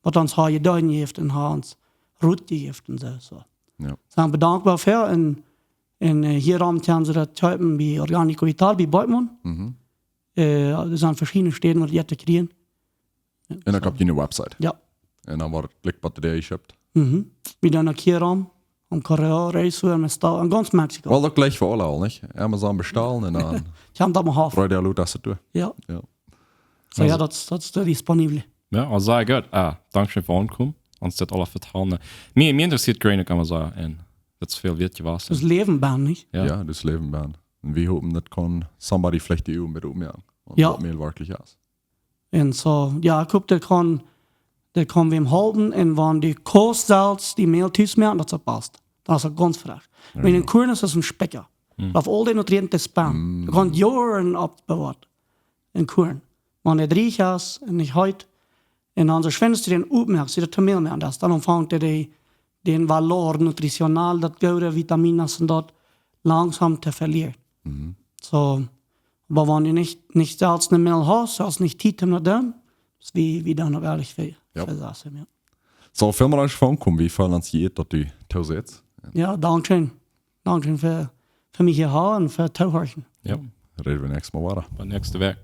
Waut ons haben jedonen jeft un haben ons Rot jejäft un soo, soo. Ja. Sent wie dankboa fa un, un, äh, hia rom kjennen see daut kjeepen bie Organico Vital, bie Beutmann. Mhm. Äh, doa sent veschiedne Städen, waut jie to kjrieen. Un dan opp june Website. Ja. Un dan woat daut jlikj bie die jeschekjt. Mhm. Wie doonen uk hia rom, aun Correo, Reishuer, Mestao, aun gaunz Mexiko. Well, daut jlikj fa aule aul, nich? Amazon bestalen un dan Kjemt opp mie aun. Frei de Luta se du. Ja. Ja. Soo ja, daut es, daut es de disponibel. Ja, aulsoo sea goot. Ah, dankscheen fa aunkomen. Ons dit aules vetalen. Mie, mie interessieet Grain uk emma soo. Un daut es väl wieet jewast. Daut Läwen bie, nich? Ja. Ja, daut Läwen bie. Un wie hopen, daut kaun somebody veleicht dee Uagen met opmoaken. Un Ja. Waut Mäl werkjlich es. Un soo, ja, ekj hop, daut kaun, daut kaun wäm halpen. Un wan du kaust selfst dee Mäl tus moaken, daut es daut baste. Daut es uk gaunz fresch. Ja, Wan ja. een Kuarn es, es een Spikja. Daut haft aul dee Nutrienten to sparen. Mm. Daut kaun Joaren oppbewoaren. Een Kuarn. Wan et rieekj es un nich heet, un dan soo schwind aus du dän opmoakst, see daut to Mäl moaken, daut dan aunfangt dee, dän valor nutricional, daut goode Vitaminen un daut langsom to velieren. Mhm. Soo, oba wan du nich, nich selfst een Mäl hast, selfst nich Tiet om daut to doonen, es wie, wie dan uk ehrlich fa, Ja. fa daut, ja. Soo, väl mol aus von komen, wie väl ons jie daut du tosetst. Ja, dankscheen. Dankscheen fa, fa mie hia haben un fa tohorchen. Ja. Räden wie näakjstet Mol wieda. Bie näakjste Wäakj.